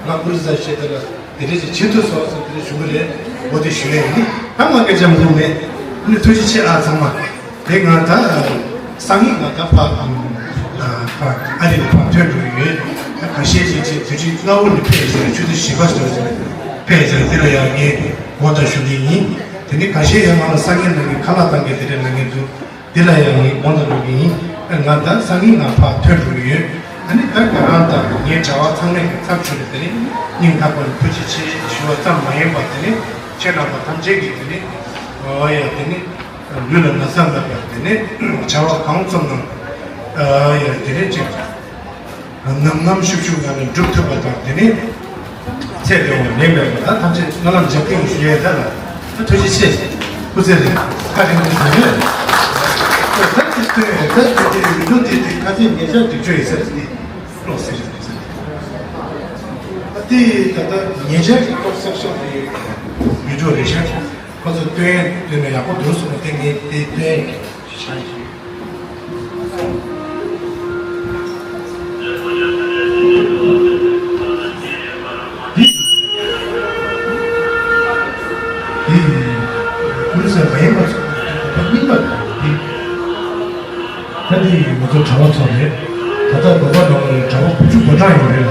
ང་ཨོ་རི་ས་གཞིས་དེ་ལ་དེ་འདྲས་ཅིག་བྱེད་ཐུབ་སོང་ཟེར་དེ་འདྲས་ཞུ་གི་རེད། འོ་དེ་ཞུ་ཡས་ཡིན། ད་ང་སྐད་ཆ་མང་པོ་མེད། ཨ་ནི་ཐུགས་རྗེ་ཆེ་ཨ་ཚང་མ། དེ་ང་ད་སང་ཉིན་ང་ད་ཕ་ཕ་ཨ་རི་ལ་ཕར་ཐོན་འགྲོ་གི་ཡོད། ད་ཁ་ཤས་ཅིག་ཅིག་དུས་ཚོད་སྔ་བོ་ནས་ཕེབས་ཟེར་ཆུ་ཚོད་བཞི་པ་ཙམ་ཟེར་ཕེབས་ཟེར་འདི་ལ་ཡང་ངས་དགོངས་དག་ཞུ་གི་ཡིན། དེ་ནས་ཁ་ཤས་ཡང་ང་ལ་སང་ཉིན་ནང་གི་ཁ་ལག་བཏང་གི་དེ་འདྲ་གནང་གི་འདུག་འདི་ལ་ཡང་ངས་དགོངས་དག་ཞུ་གི་ཡིན། ང་ད་སང་ཉིན་ང་ཕར་ཐོན་འགྲོ་གི་ཡོད། ཨ་ནི་ད་ང་རང་དང་ངའི་གྲྭ་བ་ཚང་མས་ཀྱི་ཚབ་ཞུས་ནས་དེ་ནས་སྙིང་ཐག་པ་ནས་ཐུགས་རྗེ་ཆེ་ཞུ་བ་ཙམ་མ་ཡིན་པར་དེ་ནས་ཁྱེད་རྣམ་པ་ཐམས་ཅད་ཀྱིས་དེ་ནས་འོ་ཡ་དེ་ནས། ལུས་ལ་ན་ཚ་མེད་པར་དེ་ནས་བྱ་བ་གང་བརྩམས་ན་ཡང་དེ་ནས་ཅིག་ངམ་ངམ་ཤུགས་ཤུགས་ངང་ནས་འགྲུབ་ཐུབ་པ་དང་། དེ་ནས་ ཆེད་དུ་ལེགས་པའི་ད་ཐམས་ཅད་སྨོན་ལམ་རྒྱབ་ཀྱི་ཡོད་ཞུ་ཡས་ད་ལ་ད་ཐུགས་རྗེ་ཆེ། སྐུ་ཚེ་རིང་། བཀའ་དྲིན་ཆེ་ཞུ་ཡས། ད་ཅི་སྟོན་ད་ཅི་སྟོན་ཡིན་ལུགས་དེ་དེ་ཁ་ཚིག་ཉེ་ཆར་སྒྲིག་སྤྲོད་ཡིན་ཟེར་དེ་ཀློག་ཟེར་ཞུ་ཟེར། ད་དེ་ད་ད་ཉེ་ཆར་གྱི་ཀློག་གསར་ཤོག་དེ་ཡུལ་གྲུ་རེ་ཤག་ཁོ་ཚོ་སྟོན་སྟོན་ན་ཡག་པོ་འདུག་གསུངས་ནས་དེ་ངས་དེ་སྟོན་ཡིན་ཞུ་ཡས། འདི། འདི། ཀུ་རི་སེ་མ་ཡིན་པ་ཚོ་གོ་པ་རྙིང་པ་འདི། ད་འདི་ང་ཚོ་གྲྭ་པ་ཚོ་རེད། ད་ལྟ་དགོན་པ་ནང་ལ་གྲྭ་པ་དགུ་བཅུ་གོ་གྲངས་ཡོད་རེད་ལ།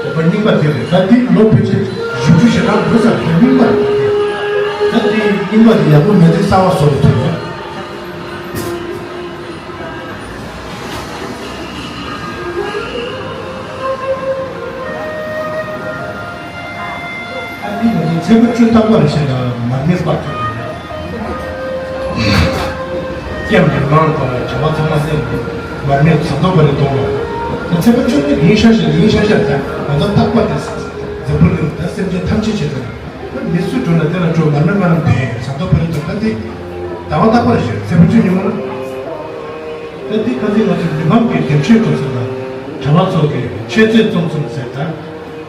གོ་པ་རྙིང་པ་འདི་རེད། ད་འདི་ལོ་ཕལ་ཆེར་བཞི་བཅུ་ཞེ་གྲངས་འགྲོ་ས་རེད། རྙིང་པ་རེད། ད་འདི་རྙིང་པ་འདི་ཡག་པོ་མེད་དུས་གསར་པ་བཟོ་རུ་ཐུབ་རེད། ཨ་ནི་ང་ཚོ་ཚེས་པ་བཅུ་རྟག་པར་བྱས་ལ་མར་མེ་སྤར་ཐུབ་ཀྱི་རེད། ཀྱེ་མི་མང་དང་བྱ་བ་ཚང་མ་སེམས་ཀྱི་མར་མེ་ཟངས་མདོག་དཔལ་རི་གཏོང་བ། ཚེས་པ་བཅུ་ནི་ཡིན་ཤག་ཤག་ཡིན་ཤག་ཤག་ད་ང་ཚོ་རྟག་པར་དེ་འཛམ་བུ་གླིང་ད་སེམས་ཅན་ཐམས་ཅད་བྱེད་དུ་མི་སུ་འགྲོ་ན་དེ་ལ་འགྲོ་མར་མེ་མར་མེ་བསྡད་ཟངས་མདོག་དཔལ་རི་གཏོང་ད་དེ་ཟླ་བ་རྟག་པར་བྱས་ཚེས་པ་བཅུ་ཉིན་མོ་ན། ད་འདི་ཁ་སང་ང་ཚོ་མི་མང་གི་འདེམས་བྱེད་སྐབས་སུ་ལ་གྲྭ་པ་ཚོ་གི་མཆོད་རྫས་བཙོང་ཚུལ་ཟེར་ད།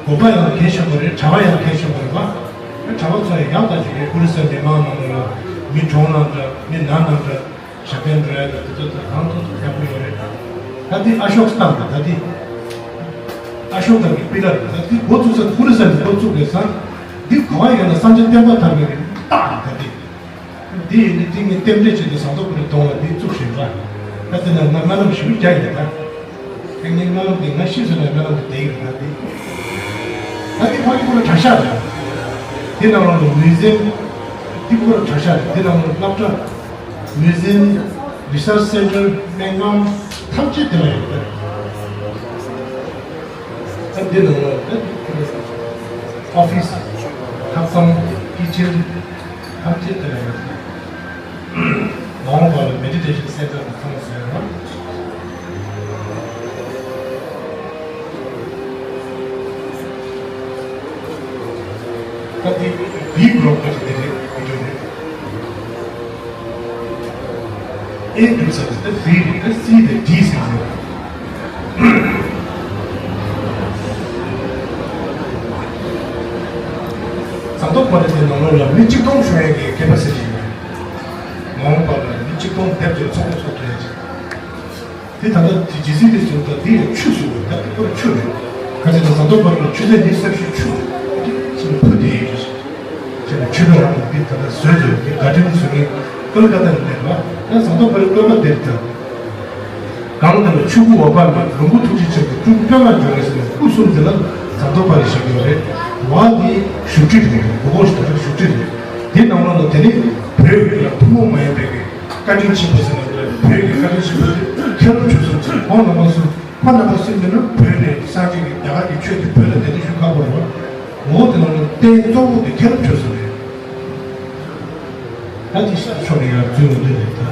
དགོན་པ་ཡང་གལ་ཆེན་པོ་རེད། གྲྭ་པ་ཡང་གལ་ཆེན་པོ་རེད་པ། གྲྭ་པ་ཚོ་ཡང་ཡག་ཐག་ཆོད་རེད། ཀུ་རི་སེ་མི་མང་ནང་ལ་མི་གྲོངས་ན་འདྲ་མི་ན་ན་འདྲ་ཞབས་བརྟན་འགྲོ་ཡ་ད་དེ་ཚོ་ད་རང་ཐོག་ཐོག་ཡག་པོ་ཡོད་རེད། ད་འདི་ཨ་ཤོག་སྟངས་རེད། ད་འདི་ཨ་ཤོག་སྟངས་ཀྱི་སྤུས་ཀ་རེད། ད་འདི་འགོ་བཙུགས་ས་ཀུ་རི་སེ་འདི་འགོ་བཙུགས་དགོས་ས་འདི་ག་བ་ཡོད་ན་སངས་རྒྱས་བསྟན་པ་དར་བའི་རྟགས་རེད། ད་འདི། འདི་ཡིན་ནི་དེ་ངས་རྟེན་འབྲེལ་བྱས་ཏེ་ཟངས་མདོག་དཔལ་རི་གཏོང་བ་འདི་བཙུགས་ཤིང་ར། ད་དེ་ན་ང་སྨོན་ལམ་ཞིབ་རྒྱག་ཡིན་ད། དེ་ངས་སྨོན་ལམ་འདི་ང་ཤི་སོང་ན་སྨོན་ལམ་འདི་བསྡད་ཡིན་ད་འདི། ད་འདི་ཁོ་ཡི་ཁོ་ལ་གྲྭ་ཤག་རེད། འདི་ནང་ལ་མུ་ཟེམ། འདི་ཁོ་ལ་གྲྭ་ཤག་རེད། འདི་ནང་ལ་སློབ་གྲྭ། Museum Research Center སྨན་ཁང་ཐམས་ཅད་དེ་ལ་ཡོད་རེད། ད་འདི་ནང་ལ་ད་ཨོ་ཕི་སི་ལྷག་བསམ་ཀི་ཅན། ཐམས་ཅད་དེ་ལ་ཡོད། མ་འོངས་པ་ལ་མེ་ཌི་ཊེ་ཤན་སེན་ཊར་དུ་ཚང་ཟེར་བ། ད་དེ་བི་གོ་ལོག་པ་ཞིག་དེ་རེད། བི་ཌི་ཡོ་རེད། ཨེ་འདུག་ཟེར་ཏེ་བི་རེད། ད་སི་དང་ཌི་ཟེར་ཟེར། ཟངས་མདོག་དཔལ་རི་དེ་ནང་ལོགས་ལ་མི་གཅིག་སྟོང་བྱུང་ཡས་ཀྱི་ཁེ་པ་སི་ཊི་ཡོད། མ་འོངས་པ་ལ་མི་གཅིག་སྟོང་དེབ་ཀྱི་ཚོགས་པ་ཚོགས་ཐུབ་ཡས་ཅིག་དེ་ད་ལྟ་དེ་ཇི་སྲིད་དེ་བྱུང་ད་དེ་ཡང་ཆུ་བཟོ་བ་ད་དེ་ཁོ་ར་ཆུ་རེད། ཁ་ཅིག་ད་ཟངས་མདོག་དཔལ་རི་ཆུ་ཚན་ཉི་ཤུ་རྩ་བཞི་ཆུ་ཅིག་ཕུ་དེ་ཡོད་ཅིག་ཅེས་ནས་ཆོས་པ་རང་གིས་ད་ལྟ་བཟོས་བཟོས་ཀྱི་བཀའ་དྲིན་བཟོས་ཀྱི་ཀོལ་ཀ་ཏ་ནས་སླེབས་པ། ད་ཟངས་མདོག་དཔལ་རི་ཀོལ་ཀ་ཏ་དེ་ད་གང་ལྟར་ཆུ་བོ་འོད་དཔག་མེད་ལོངས་སྐུ་ཐུགས་རྗེ་ཆེན་པོ་སྤྲུལ་སྐུ་དཔེ་མ་འབྱུང་བའི་ཟེར་ནས་སྐུ་གསུམ་དེ་ལ་ཟངས་མདོག་དཔལ་རི་བཞེངས་ཡོད་རེད། འོ་དེ་བཞུགས་ཁྲི་རེད། སྒོ་ཁོངས་ཤིག་ད་བཞུགས་ཁྲི་རེད། དེ་ནང་ལོགས་ལ་དེ་ནི་བོད་ཀྱི་ལ་ཐུན་མོང་མ་ཡིན་པའི་བཀའ་དྲིན་ཆེན་པོ་ཟེར་ན་བོད་ཀྱི་བཀའ་དྲིན་ཆེན་པོ་དེ་མཁན་སློབ་ཆོས་གསུམ་ཟེར་ཁོང་རྣམ་པ་གསུམ། ཁོ་རྣམ་པ་གསུམ་ནི་བོད་ནས་སངས་རྒྱས་ཀྱི་རྒྱ་གར་གྱི་ཆོས་དེ་བོད་ལ་དེ་འདྲ་ཞུ་ཁག་པོ་རེད་བ། འོ་དེ་ནང་ནས་རྟེན་གཙོ་བོ་དེ་མཁན་སློབ་ཆོས་གསུམ་རེད། ད་དེ་ཕྱོགས་ནས་ཡར་འཛུལ་འོང་དུས་རེད་ད།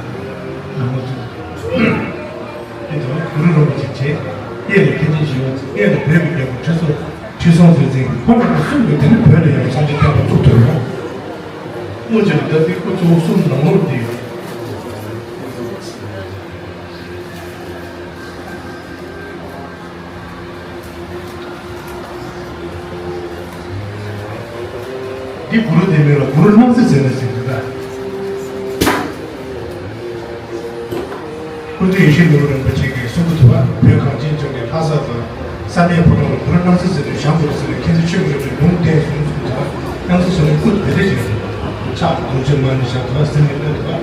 ནང་མ་ཚོ། དེ་དང་གུ་རུ་རིན་པོ་ཆེ་བྱས། གཡས་ལ་མཁན་ཆེན་ཞི་བ་འཚོ། གཡོན་ལ་བོད་ཀྱི་རྒྱལ་པོ་ཁྲི་སྲོང་ཁྲི་སྲོང་ལྡེ་བཙན་གྱི་ཁོ་རྣམ་པ་གསུམ་གྱིས་དེ་ནི་བོད་ལ་ཡང་སངས་རྒྱས་བསྟན་པ་བཙུགས་ཐུབ་ཡོད། དངོས་ཀྱི་རིགས་ལྡན་པའི་སྐུ་གཙོ་བོ་གསུམ་ནང་ལོགས་དེ་ཡོད། འདི་གུ་རུ་དེ་མིང་ལ་གུ་རུ་སྣང་སྲིད་ཟེར་ནས་ཟེར་གྱི་འདུག་ག་ཀུན་མཁྱེན་ཡེ་ཤེས་ནོར་བུ་རིན་པོ་ཆེ་གིས་གསུང་གི་འདུག་ག་བོད་གངས་ཅན་ལྗོངས་ཀྱི་ལྷ་ས་དང་བསམ་ཡས་ཕོ་བྲང་ལ་གུ་རུ་སྣང་སྲིད་ཟེར་ནས་བཞེངས་དགོས་ཟེར་ནས་མཁན་ཆེན་ཆོས་ཀྱི་རིན་པོ་ཆེས་ལུང་བསྟན་གསུངས་གསུངས་འདུག་ག་སྣང་སྲིད་ཟེར་ནས་སྐུ་དེ་འདྲ་ཞིག་རེད། ཕྱག་རྡོ་རྗེ་མ་ཎི་བཞག་འདུག་ག་ཟེར་ནས་གནང་འདུག་ག་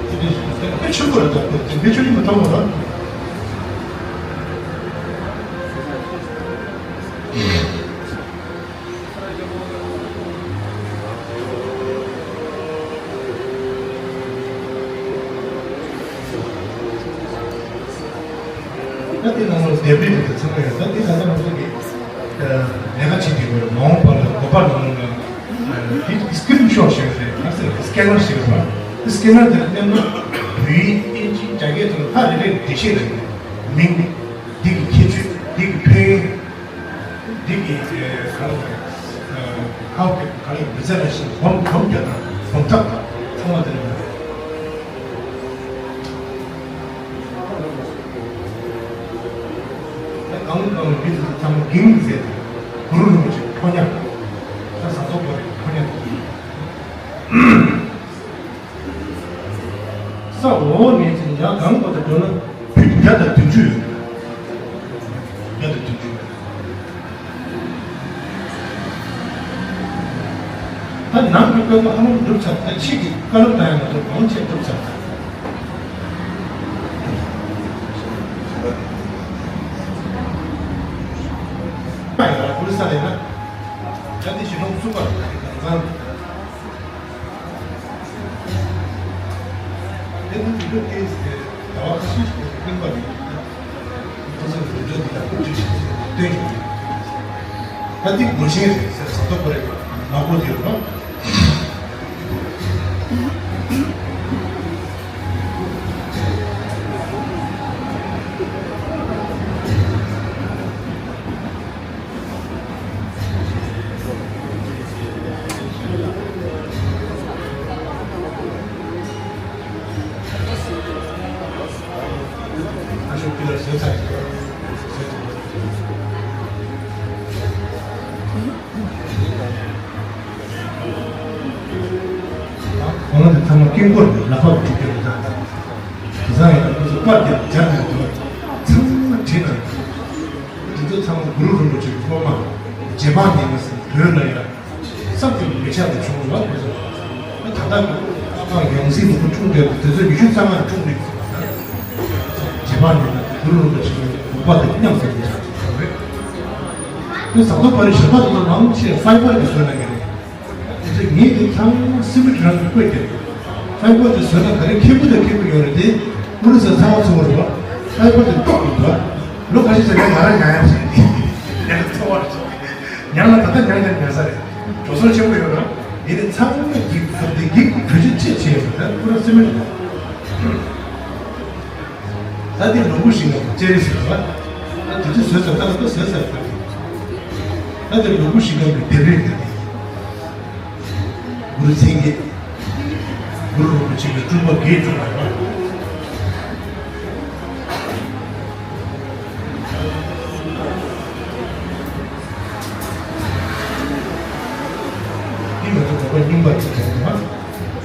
དེ་འདྲ་ཞིག་རེད། དཔེ་ཆེན་པོ་རེད། ད་དཔེ་ཆེན་པོ་མི་མཐོང་བ་རེད། ད་དེ་ནང་ལ་ལྡེབས་རིས་དེ་ཚང་མ་ཡོད། ད་དེ་ད་ལྟ་ང་ཚོ་གི་ལས་ཀ་བྱེད་དུས་མ་འོངས་པ་ལ་དགོན་པ་ནང་ལ་དེ་སི་ཀི་རིན་ཤོ་ཊི་ཞིག་རེད། ང་ཚོ་སི་ཀེ་ནར་ཞིག་རེད་པ། སི་ཀེ་ནར་དེ་ལ་མནན་ན་བོད་ཡིག་དབྱིན་ཇི་རྒྱ་སྐད་དང་ལྷ་རེ་རེ་འགྲེལ་བཤད་རེད། མིང་། འདི་གི་ཁྱད་ཆོས། འདི་གི་ཕན་ཡོན། འདི་གི་ཨེ་གང་ལ་ཧའོ་གི་གང་ཡིན་མི་ཚེ་ལ་ཞིག་སྦོམ་སྦོམ་རྒྱག་དང་སྦོམ་ཐབས་དང་ཚང་མ་དེ་ལ་ཡོད། གང་གང་མི་ཚེ་ཚང་མ་གིང་ཟེར་ཏེ་གུ་རུ་རིན་པོ་ཆེ་ཕོ་ཉ་ད་ས་ཚོགས་པ་རེད་ཕོ་ཉ་དེ། ས་འོག་ནས་ཀྱི་ཉག་གང་བ་དུ་འགྲོ་ན་ཕུད་བརྒྱ་དང་བདུན་ཅུ་ཡོད། བརྒྱ་དང་བདུན་ཅུ་ཡོད། ད་ནང་གི་བཀོད་པ་ཧ་ལམ་འགྲུབ་ཚར། ད་ཕྱི་གི་བཀའ་སློབ་བཏང་ཡང་མ་གཏོགས་གང་བྱས་འགྲུབ་ཚར། ད་ཡང་ཀུ་རི་ས་ལས་ན་ད་འདི་ཞིག་ལོངས་སུ་པ་དང་ཚང་། དེ་ནི་དུས་རབས་ཀྱི་ཟླ་བ་ཁ་ཤས་ཤིག་གི་རྙིང་པ་རེད། ཁོ་ཚོས་རི་ཁྲོད་འདི་ལ་ཀུན་སྤྱོད་ཞིག་སྟོན་བཞིན་ཡོད། ད་འདི་སྒོ་ཆེན་རེད་ཟེར་ཟ་ཐོ་བ་རེད་མ་གོ་དེ་རོ། ཁོང་དེ་ཚང་མ་དཀྱིལ་འཁོར་ནས་ལག་པ་བྲིས་ཏེ་རེད་ད། དེ་ཚང་ཡང་ཁོ་ཚོ་པར་དེ་སྦྱར་ནས་འདུག་ཚང་མ་བྲིས་ན། དེ་ཚོ་ཚང་མ་གུ་རུ་རིན་པོ་ཆེའི་སློབ་མ་རྗེ་འབངས་ཡིན་ན་ཟེར་བོད་ལ་ཡང་བསམ་གྱིས་མི་ཁྱབ་པ་བྱུང་བ་དེ་ཚོ། ད་ལྟ་ཨ་ཡང་སྲིད་ནུ་བོ་འཁྲུངས་བསྡད་པ་དེ་ཚོ་ཉི་ཤུ་རྩ་ལྔ་འཁྲུངས་འདུག་རྗེ་འབངས་ཡིན་ན་གུ་རུ་རིན་པོ་ཆེའི་དགོངས་པ་དེ་མཉམ་དུ་ཡོད་ས་རེད། དེ་ཟ་ཐོ་བ་རི་ཞོགས་པ་དེ་ཚོ་མང་ཆེ་ཕའི་བར་གྱི་བཟོས་གནང་གི་རེད། དེ་ཚོ་ངས་དེ་ཚང་སི་མེན་ཊི་རང་གི་བཀོད་ཀྱི་རེད། ཕའི་བར་དེ་བཟོས་ན་ག་རེ་ཁེ་པོ་དང་ཁེ་པོ་ཡོད་རེད་དེ། ཨུ་རུ་སུ་ཚང་མ་ཚུགས་པ་རེད་བ། ཕའི་བར་དེ་ཏོག་ཡིན་པ། ལོ་ཁ་ཤས་ཙམ་ཡང་ང་རང་ཉར་ཡག་བྱས་ཏེ་ཡང་ཚོ་བར་ཉར་ལ་ད་ལྟ་ཉར་ཉར་ཉར་ས་རེད། འགྲོ་སོང་ཆེན་པོ་ཡོད་ར། ངས་དེ་ཚང་མ་འགྲིག་ཐུབ་དེ་འགྲིག་བོད་ཆེ་ཆེ་ཆེ་ཡོད་རེད་ད་ཨུ་ར་སི་མེན་ཊི། ད་འདི་ལུ་གུ་ཞིག་ནས་ཅེ་རི་ཟེར་བ། ད་དེ་ཚོ་བཟོས་ཚར་ད་ལྟ་བཟོས་ཚར་ད། ད་འདི་ལུ་གུ་ཞིག་ནས་ལྡེབས་རིས་ད་འདི། གུ་རུ་མཚན་བརྒྱད། གུ་རུ་རིན་པོ་ཆེ་གི་སྤྲུལ་པ་བརྒྱད་བྱུང་བ་ཡོད། འདི་ང་ཚོ་དགོན་པ་རྙིང་པ་རེད་དྲན་འདུག་ཨ།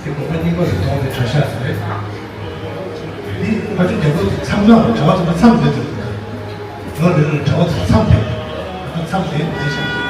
འདི་དགོན་པ་རྙིང་པ་རེད་མཐོང་ནས་གྲྭ་ཤག་རེད། འདི་ཕ་ཆུ་རྒྱལ་པོ་མཚམས་ལ་གྲྭ་པ་ཚོ་མཚམས་དེ་དུ། ལོ་རེ་རེར་གྲྭ་པ་ཚོ་མཚམས་དེ། ད་མཚམས་དེ་འདི་ཤག་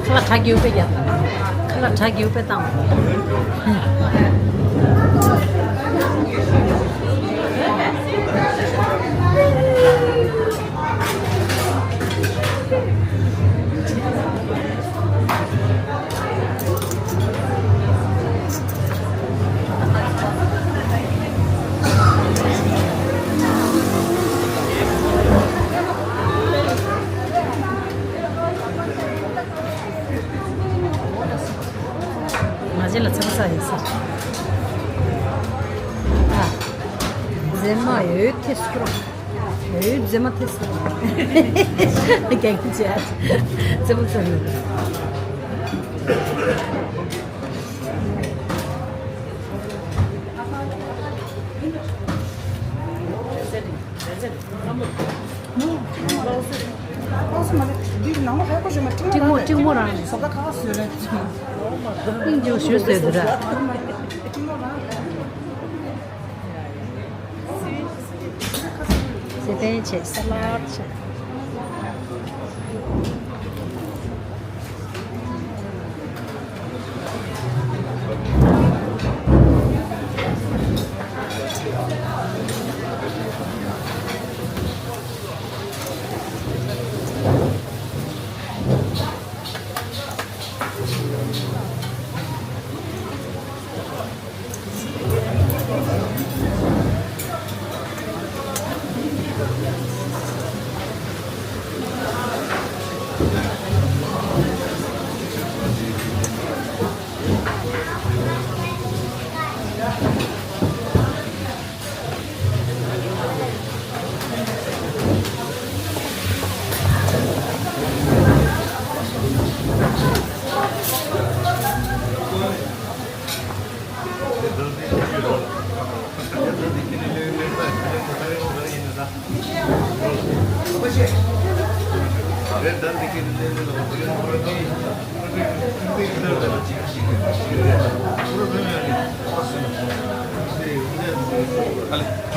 ཁ་ལག་ཁྲག་རྒྱུག་པས་རྒྱབ། ཁ་ལག་ཁྲག་རྒྱུག་པས་བཏང་། ང་ཚོ་ལ་ཚང་ས་ཡིན་ས། ཨ། མཛེས་མ་ཡོད་ཐེ་སྐྱོ། ཡོད་མཛེས་མ་ཐེ་སྐྱོ། རྒྱག་གི་བྱས། མཛེས་མ་ཚང་ཡོད། གཅིག་མོ་གཅིག་མོ་རང་། སྙིང་རྗེ་ཞུ་ཟེར་དུ་ར། སི་པན་བྱས། ས་ལད་བྱས།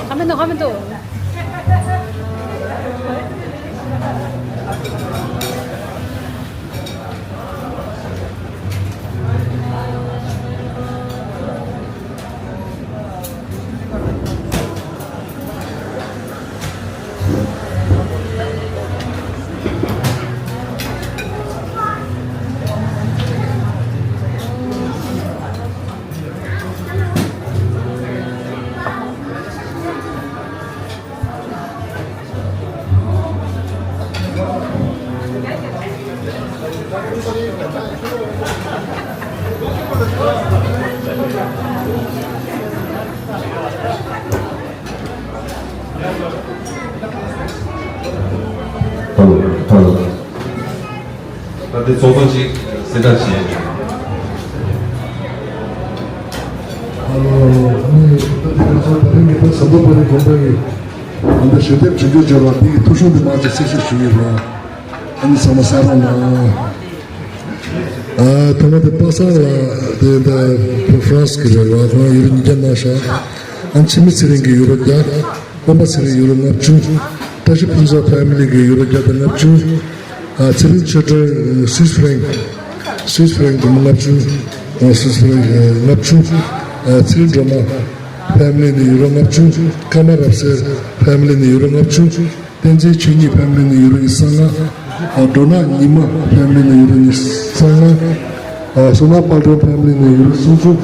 ཁ་མི་འདུག་ཁ་མི་འདུག་ཧ་ལོ། ཧ་ལོ། ད་དེ་ཚོགས་གཙོ་གཅིག་གསལ་བསྒྲགས་བྱས། ཨ་ནི་ད་དེ་ང་ཚོ་ད་རིང་གི་ད་ཟམ་གདོང་དཔལ་ལྡན་དགོན་པ་ཡི་ད་ལྟ་ཞལ་འདེབས་བྱུང་རྒྱུ་འབྱོར་བ་དེ་ཡི་ཐུགས་གཞུང་དུ་མ་ཆེ་གསལ་བཤད་ཞུ་ཡི་རོགས། ཨ་ནི་ཚང་མ་གསན་རོགས་གནང་། ཨ། ཐོག་མ་དེ་པ་སངས་ལགས་དེ་ད་ཧྥ་རན་སི་གི་རེད་བ། ཁོང་ཡུ་རོ་ཉིས་བརྒྱ་གནང་ཤག་ཨ་ནི་འཆི་མེད་ཚེ་རིང་གིས་ཡུ་རོ་བརྒྱ། སྤེན་པ་ཚེ་རིང་ཡུ་རོ་ལྔ་བཅུ། བཀྲ་ཤིས་ཕུན་ཚོགས་ཕེ་མི་ལི་གིས་ཡུ་རོ་བརྒྱ་དང་ལྔ་བཅུ། ཨ། ཚེ་རིང་ཆོས་སྒྲོན་སུད་སི་ཧྥ་རན་སུད་སི་ཧྥ་རན་སྒོར་མོ་ལྔ་བཅུ། ཨ། སུད་སི་ཧྥ་རན་ལྔ་བཅུ། ཨ། ཚེ་རིང་སྒྲོལ་མ་ཕེ་མི་ལི་ནས་ཡུ་རོ་ལྔ་བཅུ། ཀརྨ་རབ་གསལ་ཕེ་མི་ལི་ནས་ཡུ་རོ་ལྔ་བཅུ། བསྟན་འཛིན་ཆོས་ཉིད་ཕེ་མི་ལི་ནས་ཡུ་རོ་ཉི་ཤུ་རྩ་ལྔ། ཨ་སྒྲོ་ནག་ཉི་མ་ཕེ་མི་ལི་ནས་ཡུ་རོ་ཉི་ཤུ་རྩ་ལྔ། ཨ་བསོད་ནམས་དཔལ་སྒྲོན་ཕེ་མི་ལི་ནས་ཡུ་རོ་སུམ་ཅུ།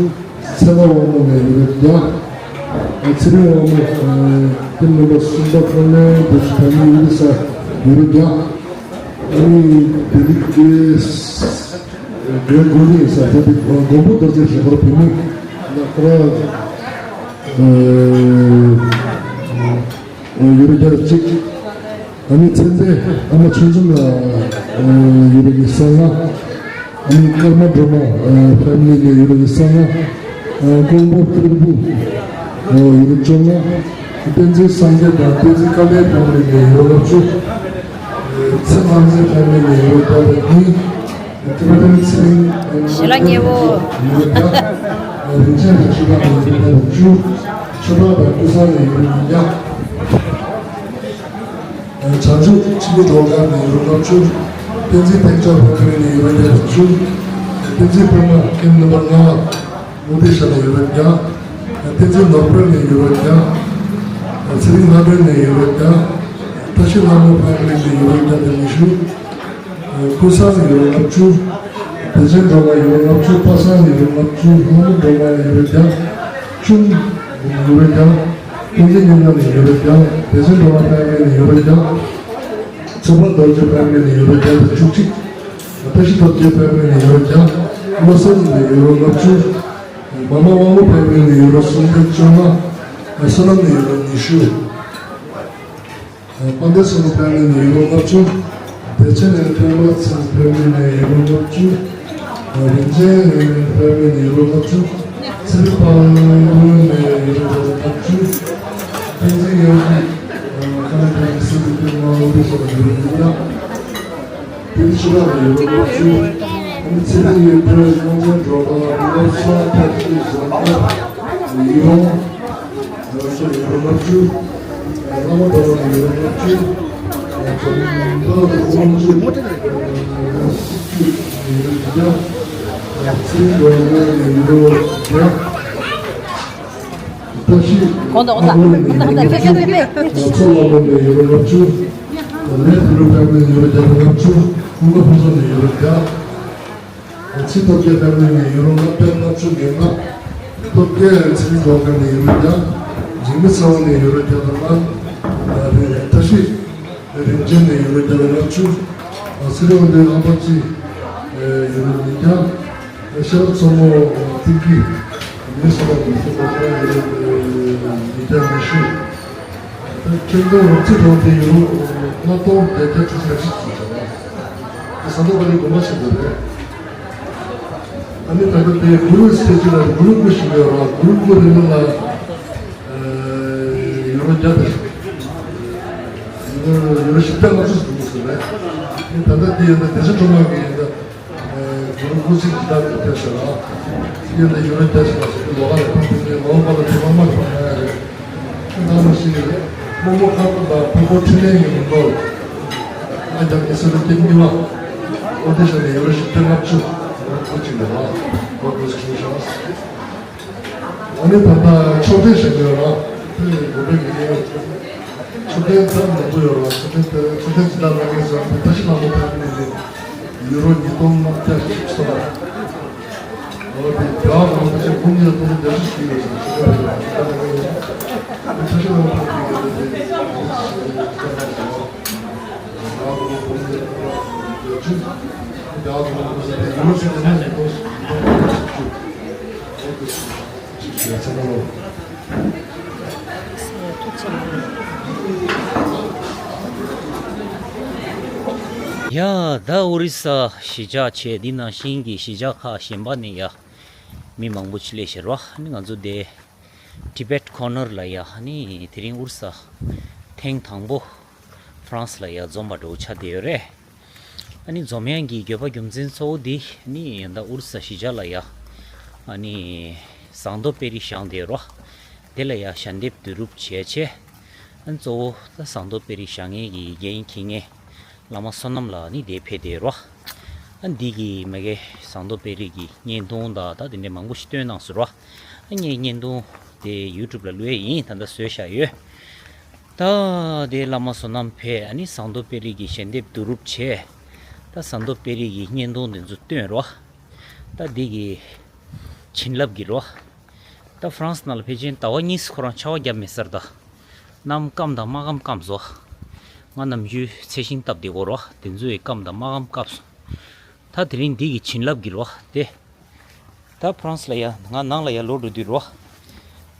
ཚེ་དབང་དབང་མོ་ནས་ཡུ་རོ་བརྒྱ། ཨ་ཚེ་རིང་དབང་མོ་ཨ་ཊིམ་ནམ་བར་གསུམ་པ་ཁོ་ནས་བོད་ཀྱི་ཕེ་མི་ལི་ཡུ་རོ་ས་ཡུ་རོ་བརྒྱ། ཨ་ནི་བདེ་ལེགས་ཀྱི་རྒན་དགོན་ནས་ས་ཐོབ་པའི་མགོན་པོ་རྡོ་རྗེ་ཞིག་པར་བུད་མེད་ལ་ཁོ་ར། ཨ་ཡུ་རོ་བརྒྱ་གཅིག། ཨ་ནི་ཚེ་འདས་ཨ་མ་ཆོས་འཛོམས་ལ་ཨ་ཡུ་རོ་ཉི་ཤུ་རྩ་ལྔ། ཨ་ནི་ཀརྨ་སྒྲོལ་མ་ཨ་ཕེ་མི་ལི་ནས་ཡུ་རོ་ཉི་ཤུ་རྩ་ལྔ། ཨ་ཀོང་པོ་ཀིར་བུ་ཨ་ཡུ་རོ་བཅོ་ལྔ། བསྟན་འཛིན་སངས་རྒྱས་དང་བསྟན་འཛིན་དཀའ་ལས་ཕེ་མི་ལི་ནས་ཡུ་རོ་ལྔ་བཅུ། ཨ་ཚེ་རྣམ་རྩེ་ཕེ་མི་ལི་ནས་ཡུ་རོ་བརྒྱ་དང་གཉིས། ཨ་ཏི་ར་ཏན་ཚེ་རིང་ཞལ་ལག་ཉེ་བོ། ཡུ་རོ་བརྒྱ། ཨ་རིན་ཆེན་དང་ཆོས་གྲགས་ནས་ཡུ་རོ་བརྒྱ་དང་བཅུ། ཆོས་གྲགས་དང་ཀུན་བཟང་ནས་ཡུ་རོ་ཉིས་བརྒྱ། བྱང་ཆུབ་ཆོས་ཀྱི་སྒྲོལ་དཀར་ནས་ཡུ་རོ་ལྔ་བཅུ། བསྟན་འཛིན་ཐེག་མཆོག་ཕ་ཁ་རི་ནས་ཡུ་རོ་བརྒྱ་དང་བཅུ། བསྟན་འཛིན་པདྨ་ཀེམ་ནམ་བར་ལྔ། རླུང་རྟའི་ཞྭ་ནས་ཡུ་རོ་བརྒྱ། བསྟན་འཛིན་ནོར་དཔལ་ནས་ཡུ་རོ་བརྒྱ། ཚེ་རིང་ལྷ་སྒྲོན་ནས་ཡུ་རོ་བརྒྱ། བཀྲ་ཤིས་ལྷ་མོ་ཕ་ཁ་རི་ནས་ཡུ་རོ་བརྒྱ་དང་ཉི་ཤུ། ཀུན་བཟང་ནས་ཡུ་རོ་ལྔ་བཅུ། བདེ་ཆེན་སྒྲོལ་མ་ཡུ་རོ་ལྔ་བཅུ། པ་སངས་ནས་ཡུ་རོ་ལྔ་བཅུ། ལྷ་མོ་སྒྲོལ་མ་ནས་ཡུ་རོ་བརྒྱ། ཁྱུང་ཡུ་རོ་བརྒྱ། བསྟན་འཛིན་མཉམ་མྱོང་ནས་ཡུ་རོ་བརྒྱ། བདེ་ཆེན་སྒྲོལ་མ་ཕ་ཁ་རི་ནས་ཡུ་རོ་བརྒྱ། ཚེ་དཔལ་རྡོ་རྗེ་ཕ་ཁ་རི་ནས་ཡུ་རོ་བརྒྱ་དང་བཅུ་གཅིག། བཀྲ་ཤིས་སྟོབས་རྒྱལ་ཕ་ཁ་རི་ནས་ཡུ་རོ་བརྒྱ། བློ་བཟང་ནས་ཡུ་རོ་ལྔ་བཅུ། མ་མ་དབང་མོ་ཕ་ཁ་རི་ནས་ཡུ་རོ་སུམ་བརྒྱ་བཅོ་ལྔ། བསོད་ནམས་ནས་ཡུ་རོ་ཉི་ཤུ། དཔལ་ལྡན་བསོད་ནམས་ཕ་ཁ་རི་ནས་ཡུ་རོ་ལྔ་བཅུ། བདེ་ཆེན་ནས་ཐོན་མ་ཚེ་ཕ་ཁ་རི་ནས་ཡུ་རོ་ལྔ་བཅུ། རིན་ཆེན་ཕ་ཁ་རི་ནས་ཡུ་རོ་ལྔ་བཅུ། ཚེ་རིང་དཔལ་སྒྲོན་ནས་ཡུ་རོ་ལྔ་བཅུ། བསྟན་འཛིན་ཡང་ཁ་ལ་ཐང་གི་སྲིད་པའི་ཕ་མ་བློ་བདེ་སོགས་ལ་ཡུ་རོ་ཉིས་བརྒྱ། དེ་ནི་ཕྱི་ལོགས་ལ་ཡོད་པའི་སློབ་ཆུང་། ཚེ་རིང་ཡོད་པའི་སློབ་ཆུང་འགྲོ་པ་སློབ་གསོ་ཐབས་ཤེས་བཟོ་ཐབས་ཡིད་འོང་། ང་ཚོ་ཡོད་པའི་སློབ་ཆུང་། བླ་མ་དགའ་བ་ཡོད་པའི་སློབ་ཆུང་། བྱམས་པ་སློབ་ཆུང་། ཚེ་རིང་འགྲོ་པ་ཡོད་པའི་སློབ་ཆུང་། གོང་དུ་འོང་ད། ང་ཚོ་ལ་མོ་ནས་ཡོད་པའི་ལྔ་བཅུ། ལས་ཕུ་ལུ་ཕེ་མི་ལི་ནས་ཡོད་པའི་ལྔ་བཅུ། ཀུན་དགའ་ཕུན་ཚོགས་ནས་ཡོད་པའི་བརྒྱ། ཚེ་སྟོབས་རྒྱལ་ཕེ་མི་ལི་ནས་ཡོད་པའི་ལྔ་བརྒྱ་ལྔ་བཅུ་ལྔ། སྟོབས་རྒྱལ་ཚེ་རིང་འགྲོ་ཕེ་མི་ལི་ནས་ཡོད་པའི་བརྒྱ། འཇིགས་མེད་ཚེ་དབང་ནས་ཡོད་པའི་བརྒྱ་དང་ལྔ། རེད་བཀྲ་ཤིས་རིན་ཆེན་ནས་ཡོད་པའི་བརྒྱ་དང་ལྔ་བཅུ། ཚེ་རིང་དབང་འདུས་ཨ་ཕ་ཅི་ཡོད་པའི་ཉིས་བརྒྱ། ཤེས་རབ་མཚོ་མོ་ཐིག་གི་མི་སོགས་ལ་མི་སོགས་པ་ཡོད་པའི་ཉིས་བརྒྱ་ཉི་ཤུ། ཁྱོན་བསྡོམས་རོབ་ཙམ་བགྲངས་ཏེ་ཡུ་རོ་ལྔ་སྟོང་བརྒྱད་བརྒྱ་དྲུག་ཅུ་རེ་གཅིག་ཙམ་བྱུང་བ། དེ་ཟ་འདོད་པ་ནི་དགོངས་པ་བཞེས་དགོས་རེད། ཨ་ནི་ད་ལྟ་དེ་གུ་རུ་སི་ཊེ་ཅུ་ལ་གུ་རུ་སྐུ་ཞིག་ཡོད་ར། གུ་རུ་སྐུ་རིང་མོ་ལ་ཡུ་རོ་བརྒྱ་དང་ཡུ་རོ་བཞི་བརྒྱ་ལྔ་བཅུ་ཙམ་འདུག་ཟེར་རེད། ཨ་ནི་ད་ལྟ་དེ་ཡིན་ན་བདེ་ཆེན་སྒྲོལ་མ་གི་ཡིན་ན། གུ་རུ་སྐུ་ཚེ་ཇི་ལྟར་དུ་བརྟན་ཞེས་ལ། ཡོན་ཏན་ཡུན་རིང་བརྟན་ཞེས་ལ་སོགས་པའི་ལོ་ལ་ཡང་ཕན་ཚུན་གྱི་ངོ་བོ་ལ་དེ་མང་མང་དུ་གནང་ཡ་རེད། ཁྱེད་རྣམ་པ་ཞིག་གིས་རྨོ་མོ་ཁ་ཐུག་དང་ཕུ་བོ་འཕྲིན་ལས་ཀྱི་མི་འདུག་ང་རྒྱབ་ཀྱི་སྲིད་དུ་སྐྱེ་གཉིས་པ། ཨོ་དེ་ཤ་ནས་ཡུ་རོ་བཞི་བརྒྱ་ལྔ་བཅུ། གུ་རུ་སྐུ་ཚེ་ཇི་ལྟར་དུ་བརྟན་ཞེས་ལ། ཨ་ནི་ད་ལྟ་མཆོད་རྟེན་བཞེངས་ཡོད་ར། དེ་དགོན་པའི་དགེ་རྒན་ཡོད། མཆོད་རྟེན་ཐབས་མང་པོ་ཡོད་ར། མཆོད་རྟེན་དེ་མཆོད་རྟེན་ཇི་ལྟར་ལ་ངེས་ཟེར་བ་བཀྲ་ཤིས་ལྷ་མོ་ཐང་ནས་ཡུ་རོ་ཉིས་སྟོང་ལྔ་བརྒྱ་བཞི་བཅུ་ཙམ་ར། འོ་དེ་རྒྱ་གར་གོང་ས་ཆེན་སྐུ་ཉིད་སྟོང་ལྔ་བརྒྱ་བཞི་བཅུ་ཡོད་ཟེར་མཆོད་རྟེན་ཡོད་ར། བཀྲ་ཤིས་ལྷ་མོ་ཐང་ནས་ཡུ་རོ་དེ་རྒྱ་གར་གོང་ས་ཆེན་སྐུ་ཉིད་སྟོང་ལྔ་བརྒྱ་བཞི་བཅུ། རྒྱ་གར་གོང་ས་ཆེན་ཡུ་རོ་ཟེར་དེ་ནས་ཉིས་སྟོང་ཉིས་སྟོང་ལྔ་བརྒྱ་བཞི་བཅུ། ཡ། ད་ཨོ་རི་ས་གཞིས་ཆགས་བྱས་འདི་ནང་བཞིན་གྱི་གཞིས་ཆགས་ཁག་གཞན་པ་ནས་ཡ་མི་མང་པོ་ཅིག་སླེབས་ཤག་ར། ཨ་ནི་ང་ཚོ་དེ་Tibet Corner ལ་ཡ་ཨ་ནི་དེ་རིང་ཨོ་རི་ས་ཐེངས་དང་པོ་ཧྥ་རན་སི་ལ་ཡ་འཛོམས་པ་འདྲ་བོ་ཆགས་བསྡད་ཡོད་རེད། ཨ་ནི་འཛོམས་ཡག་གི་དགོས་པ་རྒྱུ་མཚན་གཙོ་བོ་འདི་ཨ་ནི་ད་ཨོ་རི་ས་གཞིས་ཆགས་ལ་ཡ་ཨ་ནི་ཟངས་མདོག་དཔལ་རི་བཞེངས་བསྡད་རོ། དེ་ལ་ཡ་ཞལ་འདེབས་བསྡུ་རུབ་བྱས་བྱས། ཨ་ནི་གཙོ་བོ་ད་ཟངས་མདོག་དཔལ་རི་བཞེངས་མཁན་གྱི་འགན་འཁྱེར་མཁན་བླ་མ་བསོད་ནམས་ལགས་ཨ་ནི་དེ་ཕེབས་བསྡད་རོ། ཨ་ནི་འདི་གི་མ་གི་ཟངས་མདོག་དཔལ་རི་གི་བརྙན་ཐུང་དང་ད་དེ་འདྲའི་མང་པོ་ཞིག་བཏོན་གནང་སོང་རོ། ཨ་ངས་བརྙན་ཐུང་དེ་ཡུ་ཊུབ་ལ་བླུགས་ཡས་ཡིན། ད་ལྟ་བཟོས་བཞག་ཡོད། ད་དེ་བླ་མ་བསོད་ནམས་ཕེབས། ཨ་ནི་ཟངས་མདོག་དཔལ་རི་གི་ཞལ་འདེབས་བསྡུ་རུབ་བྱས། ད་ཟངས་མདོག་དཔལ་རི་གི་བརྙན་ཐུང་དེ་ཚོ་བཏོན་རོགས། ད་འདི་གི་བྱིན་རླབས་ཀྱི་རོ། ད་ཧྥ་རན་སི་ནང་ལ་ཕེབས་ཅིང་ཟླ་བ་གཉིས་ཁོ་རང་ཆར་པ་བརྒྱབ་མེད་ས་རེད་ད། གནམ་སྐམ་དང་མ་སྐམ་སྐམ་སོང་། ང་ནམ་རྒྱུན་ཚལ་ཞིང་བཏབ་བསྡད་ཀྱི་ཡོད་རེད་བ། དེ་ཚོ་ཡི་སྐམ་དང་མ་སྐམ་སྐམ་སོང་། ད་དེ་རིང་འདི་གི་བྱིན་རླབས་ཀྱི་རེད་བ་དེ། ད་ཧྥ་རན་སི་ལ་ཡ་ང་ནང་ལ་ཡ་ལོག་འགྲོ་དུས་རེད་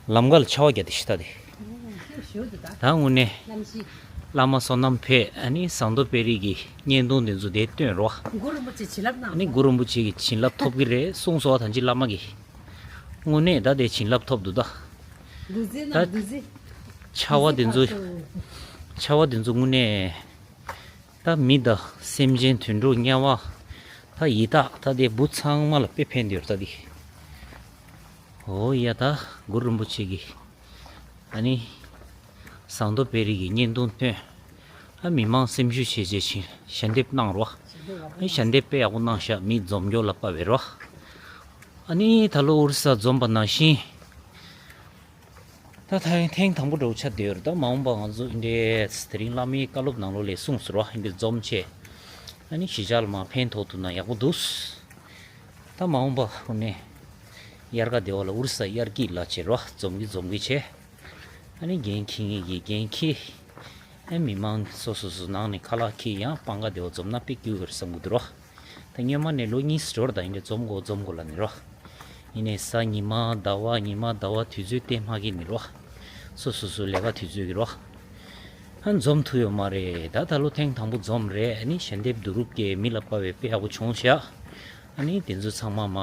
བ། ལམ་ཁ་ལ་ཆར་པ་བརྒྱབ་བསྡད་ཤག་ད་དེ། ད་དངོས་གནས་བླ་མ་བསོད་ནམས་ཕེབས། ཨ་ནི་ཟངས་མདོག་དཔལ་རི་གི་བརྙན་ཐུང་དེ་ཚོ་དེ་བཏོན་རེད་བ། གུ་རུ་རིན་པོ་ཆེ་བྱིན་རླབས་གནང་། ཨ་ནི་གུ་རུ་རིན་པོ་ཆེ་གི་བྱིན་རླབས་ཐོབ་ཀྱི་རེད་གསུངས་སོང་བ། ད་ཅི་བླ་མ་གི་དངོས་གནས་ད་དེ་བྱིན་རླབས་ཐོབ་འདུག་ད། འདུ་འཛི་ན་ད་འདུ་འཛི། ཆར་པ་དེ་ཚོ། འདུ་འཛི་ཁག་སོང་། ཆར་པ་དེ་ཚོ་དངོས་གནས། ད་མི་དང་སེམས་ཅན་དུད་འགྲོ་དམྱལ་བ། ད་ཡི་དྭགས་ད་དེ་འབུ་ཚང་མ་ལ་དཔེ་ཕན་ཡོད་ད་དེ། འོ་ཡ་ད་གུ་རུ་རིན་པོ་ཆེ་གི། ཨ་ནི། ཟངས་མདོག་དཔལ་རི་གི་བརྙན་ཐུང་བཏོན། ཨ་མི་མང་སེམས་ཤུགས་ཆེ་ཆེ་ཕྱིན་ཞལ་འདེབས་གནང་རོགས། ཨ་ནི་ཞལ་འདེབས་དཔེ་ཡག་པོ་གནང་ཤག་མི་འཛོམས་སྐྱོ་ལ་དཔའ་བའི་རོགས། ཨ་ནི་ད་ལོ་ཨོ་རི་ས་འཛོམས་པ་ནང་བཞིན། ད་ཐེངས་ཐེངས་དང་པོ་འདྲ་བོ་ཆགས་བསྡད་ཡོད་རེད། ད་མ་འོངས་པ་ང་ཚོ་འདི་འདྲའི་དེ་རིང་བླ་མའི་བཀའ་སློབ་ནང་ལོགས་ལ་གསུངས་སོང་ར། འདི་འདྲ་འཛོམས་བྱས། ཨ་ནི་གཞིས་ཆགས་ལ་མར་ཕན་ཐོགས་ཐུབ་ན་ཡག་པོ་འདུག་ད་མ་འོངས་པ་ཁོ་ནས་དབྱར་ཁ་བདེ་བ་ལ་ཨོ་རི་ས་དབྱར་སྐྱིད་ལ་བྱེད་ར། འཛོམས་ཀྱི་འཛོམས་ཀྱི་བྱས། ཨ་ནི་འགན་འཁྱེར་མཁན་གྱིས་འགན་འཁྱེར། ཨ་མི་མང་སོ་སོ་སོ་ནང་ནས་ཁ་ལག་འཁྱེར་ཡང་སྤང་ཁ་བདེ་བ་འཛོམས་ན་དཔེ་སྐྱིད་པོ་རེད་བསམ་གྱི་འདུག་ར། ད་སྔོན་མ་ནས་ལོ་གཉིས་འགྲོ་ར། ད་ཡིན་ནའི་འཛོམས་དགོས་འཛོམས་དགོས་ལབ་ནས་རོ། ཡིན་ནའི་གཟའ་ཉི་མ་ཟླ་བ་ཉི་མ་ཟླ་བ་དུས་ཚོད་བལྟས་མ་གི་ནི་རོ། སོ་སོ་སོ་ལས་ཀ་དུས་ཚོད་ཀྱི་རོ། ཨ་འཛོམས་ཐུབ་ཡོད་མ་རེད། ད་ད་ལོ་ཐེངས་དང་པོ་འཛོམས་རེད། ཨ་ནི་ཞལ་འདེབས་བསྡུ་རུབ་ཀྱིས་མི་ལ་དཔའ་བའི་དཔེ་ཡག་པོ་བྱུང་ཤག་ཨ་ནི་དེ་ཚོ་ཚང་མ་མ་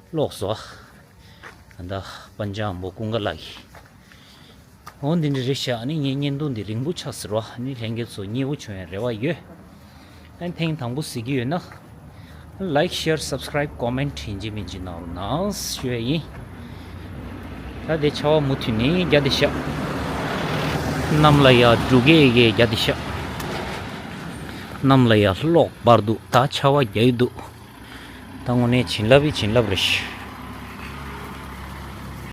ཀློག་སོ། ད་ལྟ་པན་ཅང་བོ་ཀུན་དགའ་ལགས་ཀྱིས། འོ་འདི་འདྲ་རེད་ཤག་ཨ་ནི་ངའི་བརྙན་ཐུང་འདི་རིང་པོ་ཆགས་སོང་ར། ཨ་ནི་ལྷན་རྒྱས་ཚོ་མཉེས་པོ་བྱུང་ཡ་རེ་བ་ཡོད། ཨ་ནི་ཐེངས་དང་པོ་གཟིགས་ཀྱི་ཡོད་ན། Like, share, subscribe, comment ཡིན་གཅིག་མིན་གཅིག་གནང་རོགས་གནང་ཞུ་ཡ་ཡིན། ད་དེ་ཆར་པ་མུ་མཐུད་ནས་བརྒྱབ་བསྡད་ཤག་གནམ་ལ་ཡ་འབྲུག་སྐད་ཀྱིས་བརྒྱབ་བསྡད་ཤག་གནམ་ལ་ཡ་གློག་འབར་འདུག་ད་ཆར་པ་རྒྱག་གི་འདུག་ད་དངོས་གནས་བྱིན་རླབས་ཀྱི་བྱིན་རླབས་རེད་ཤག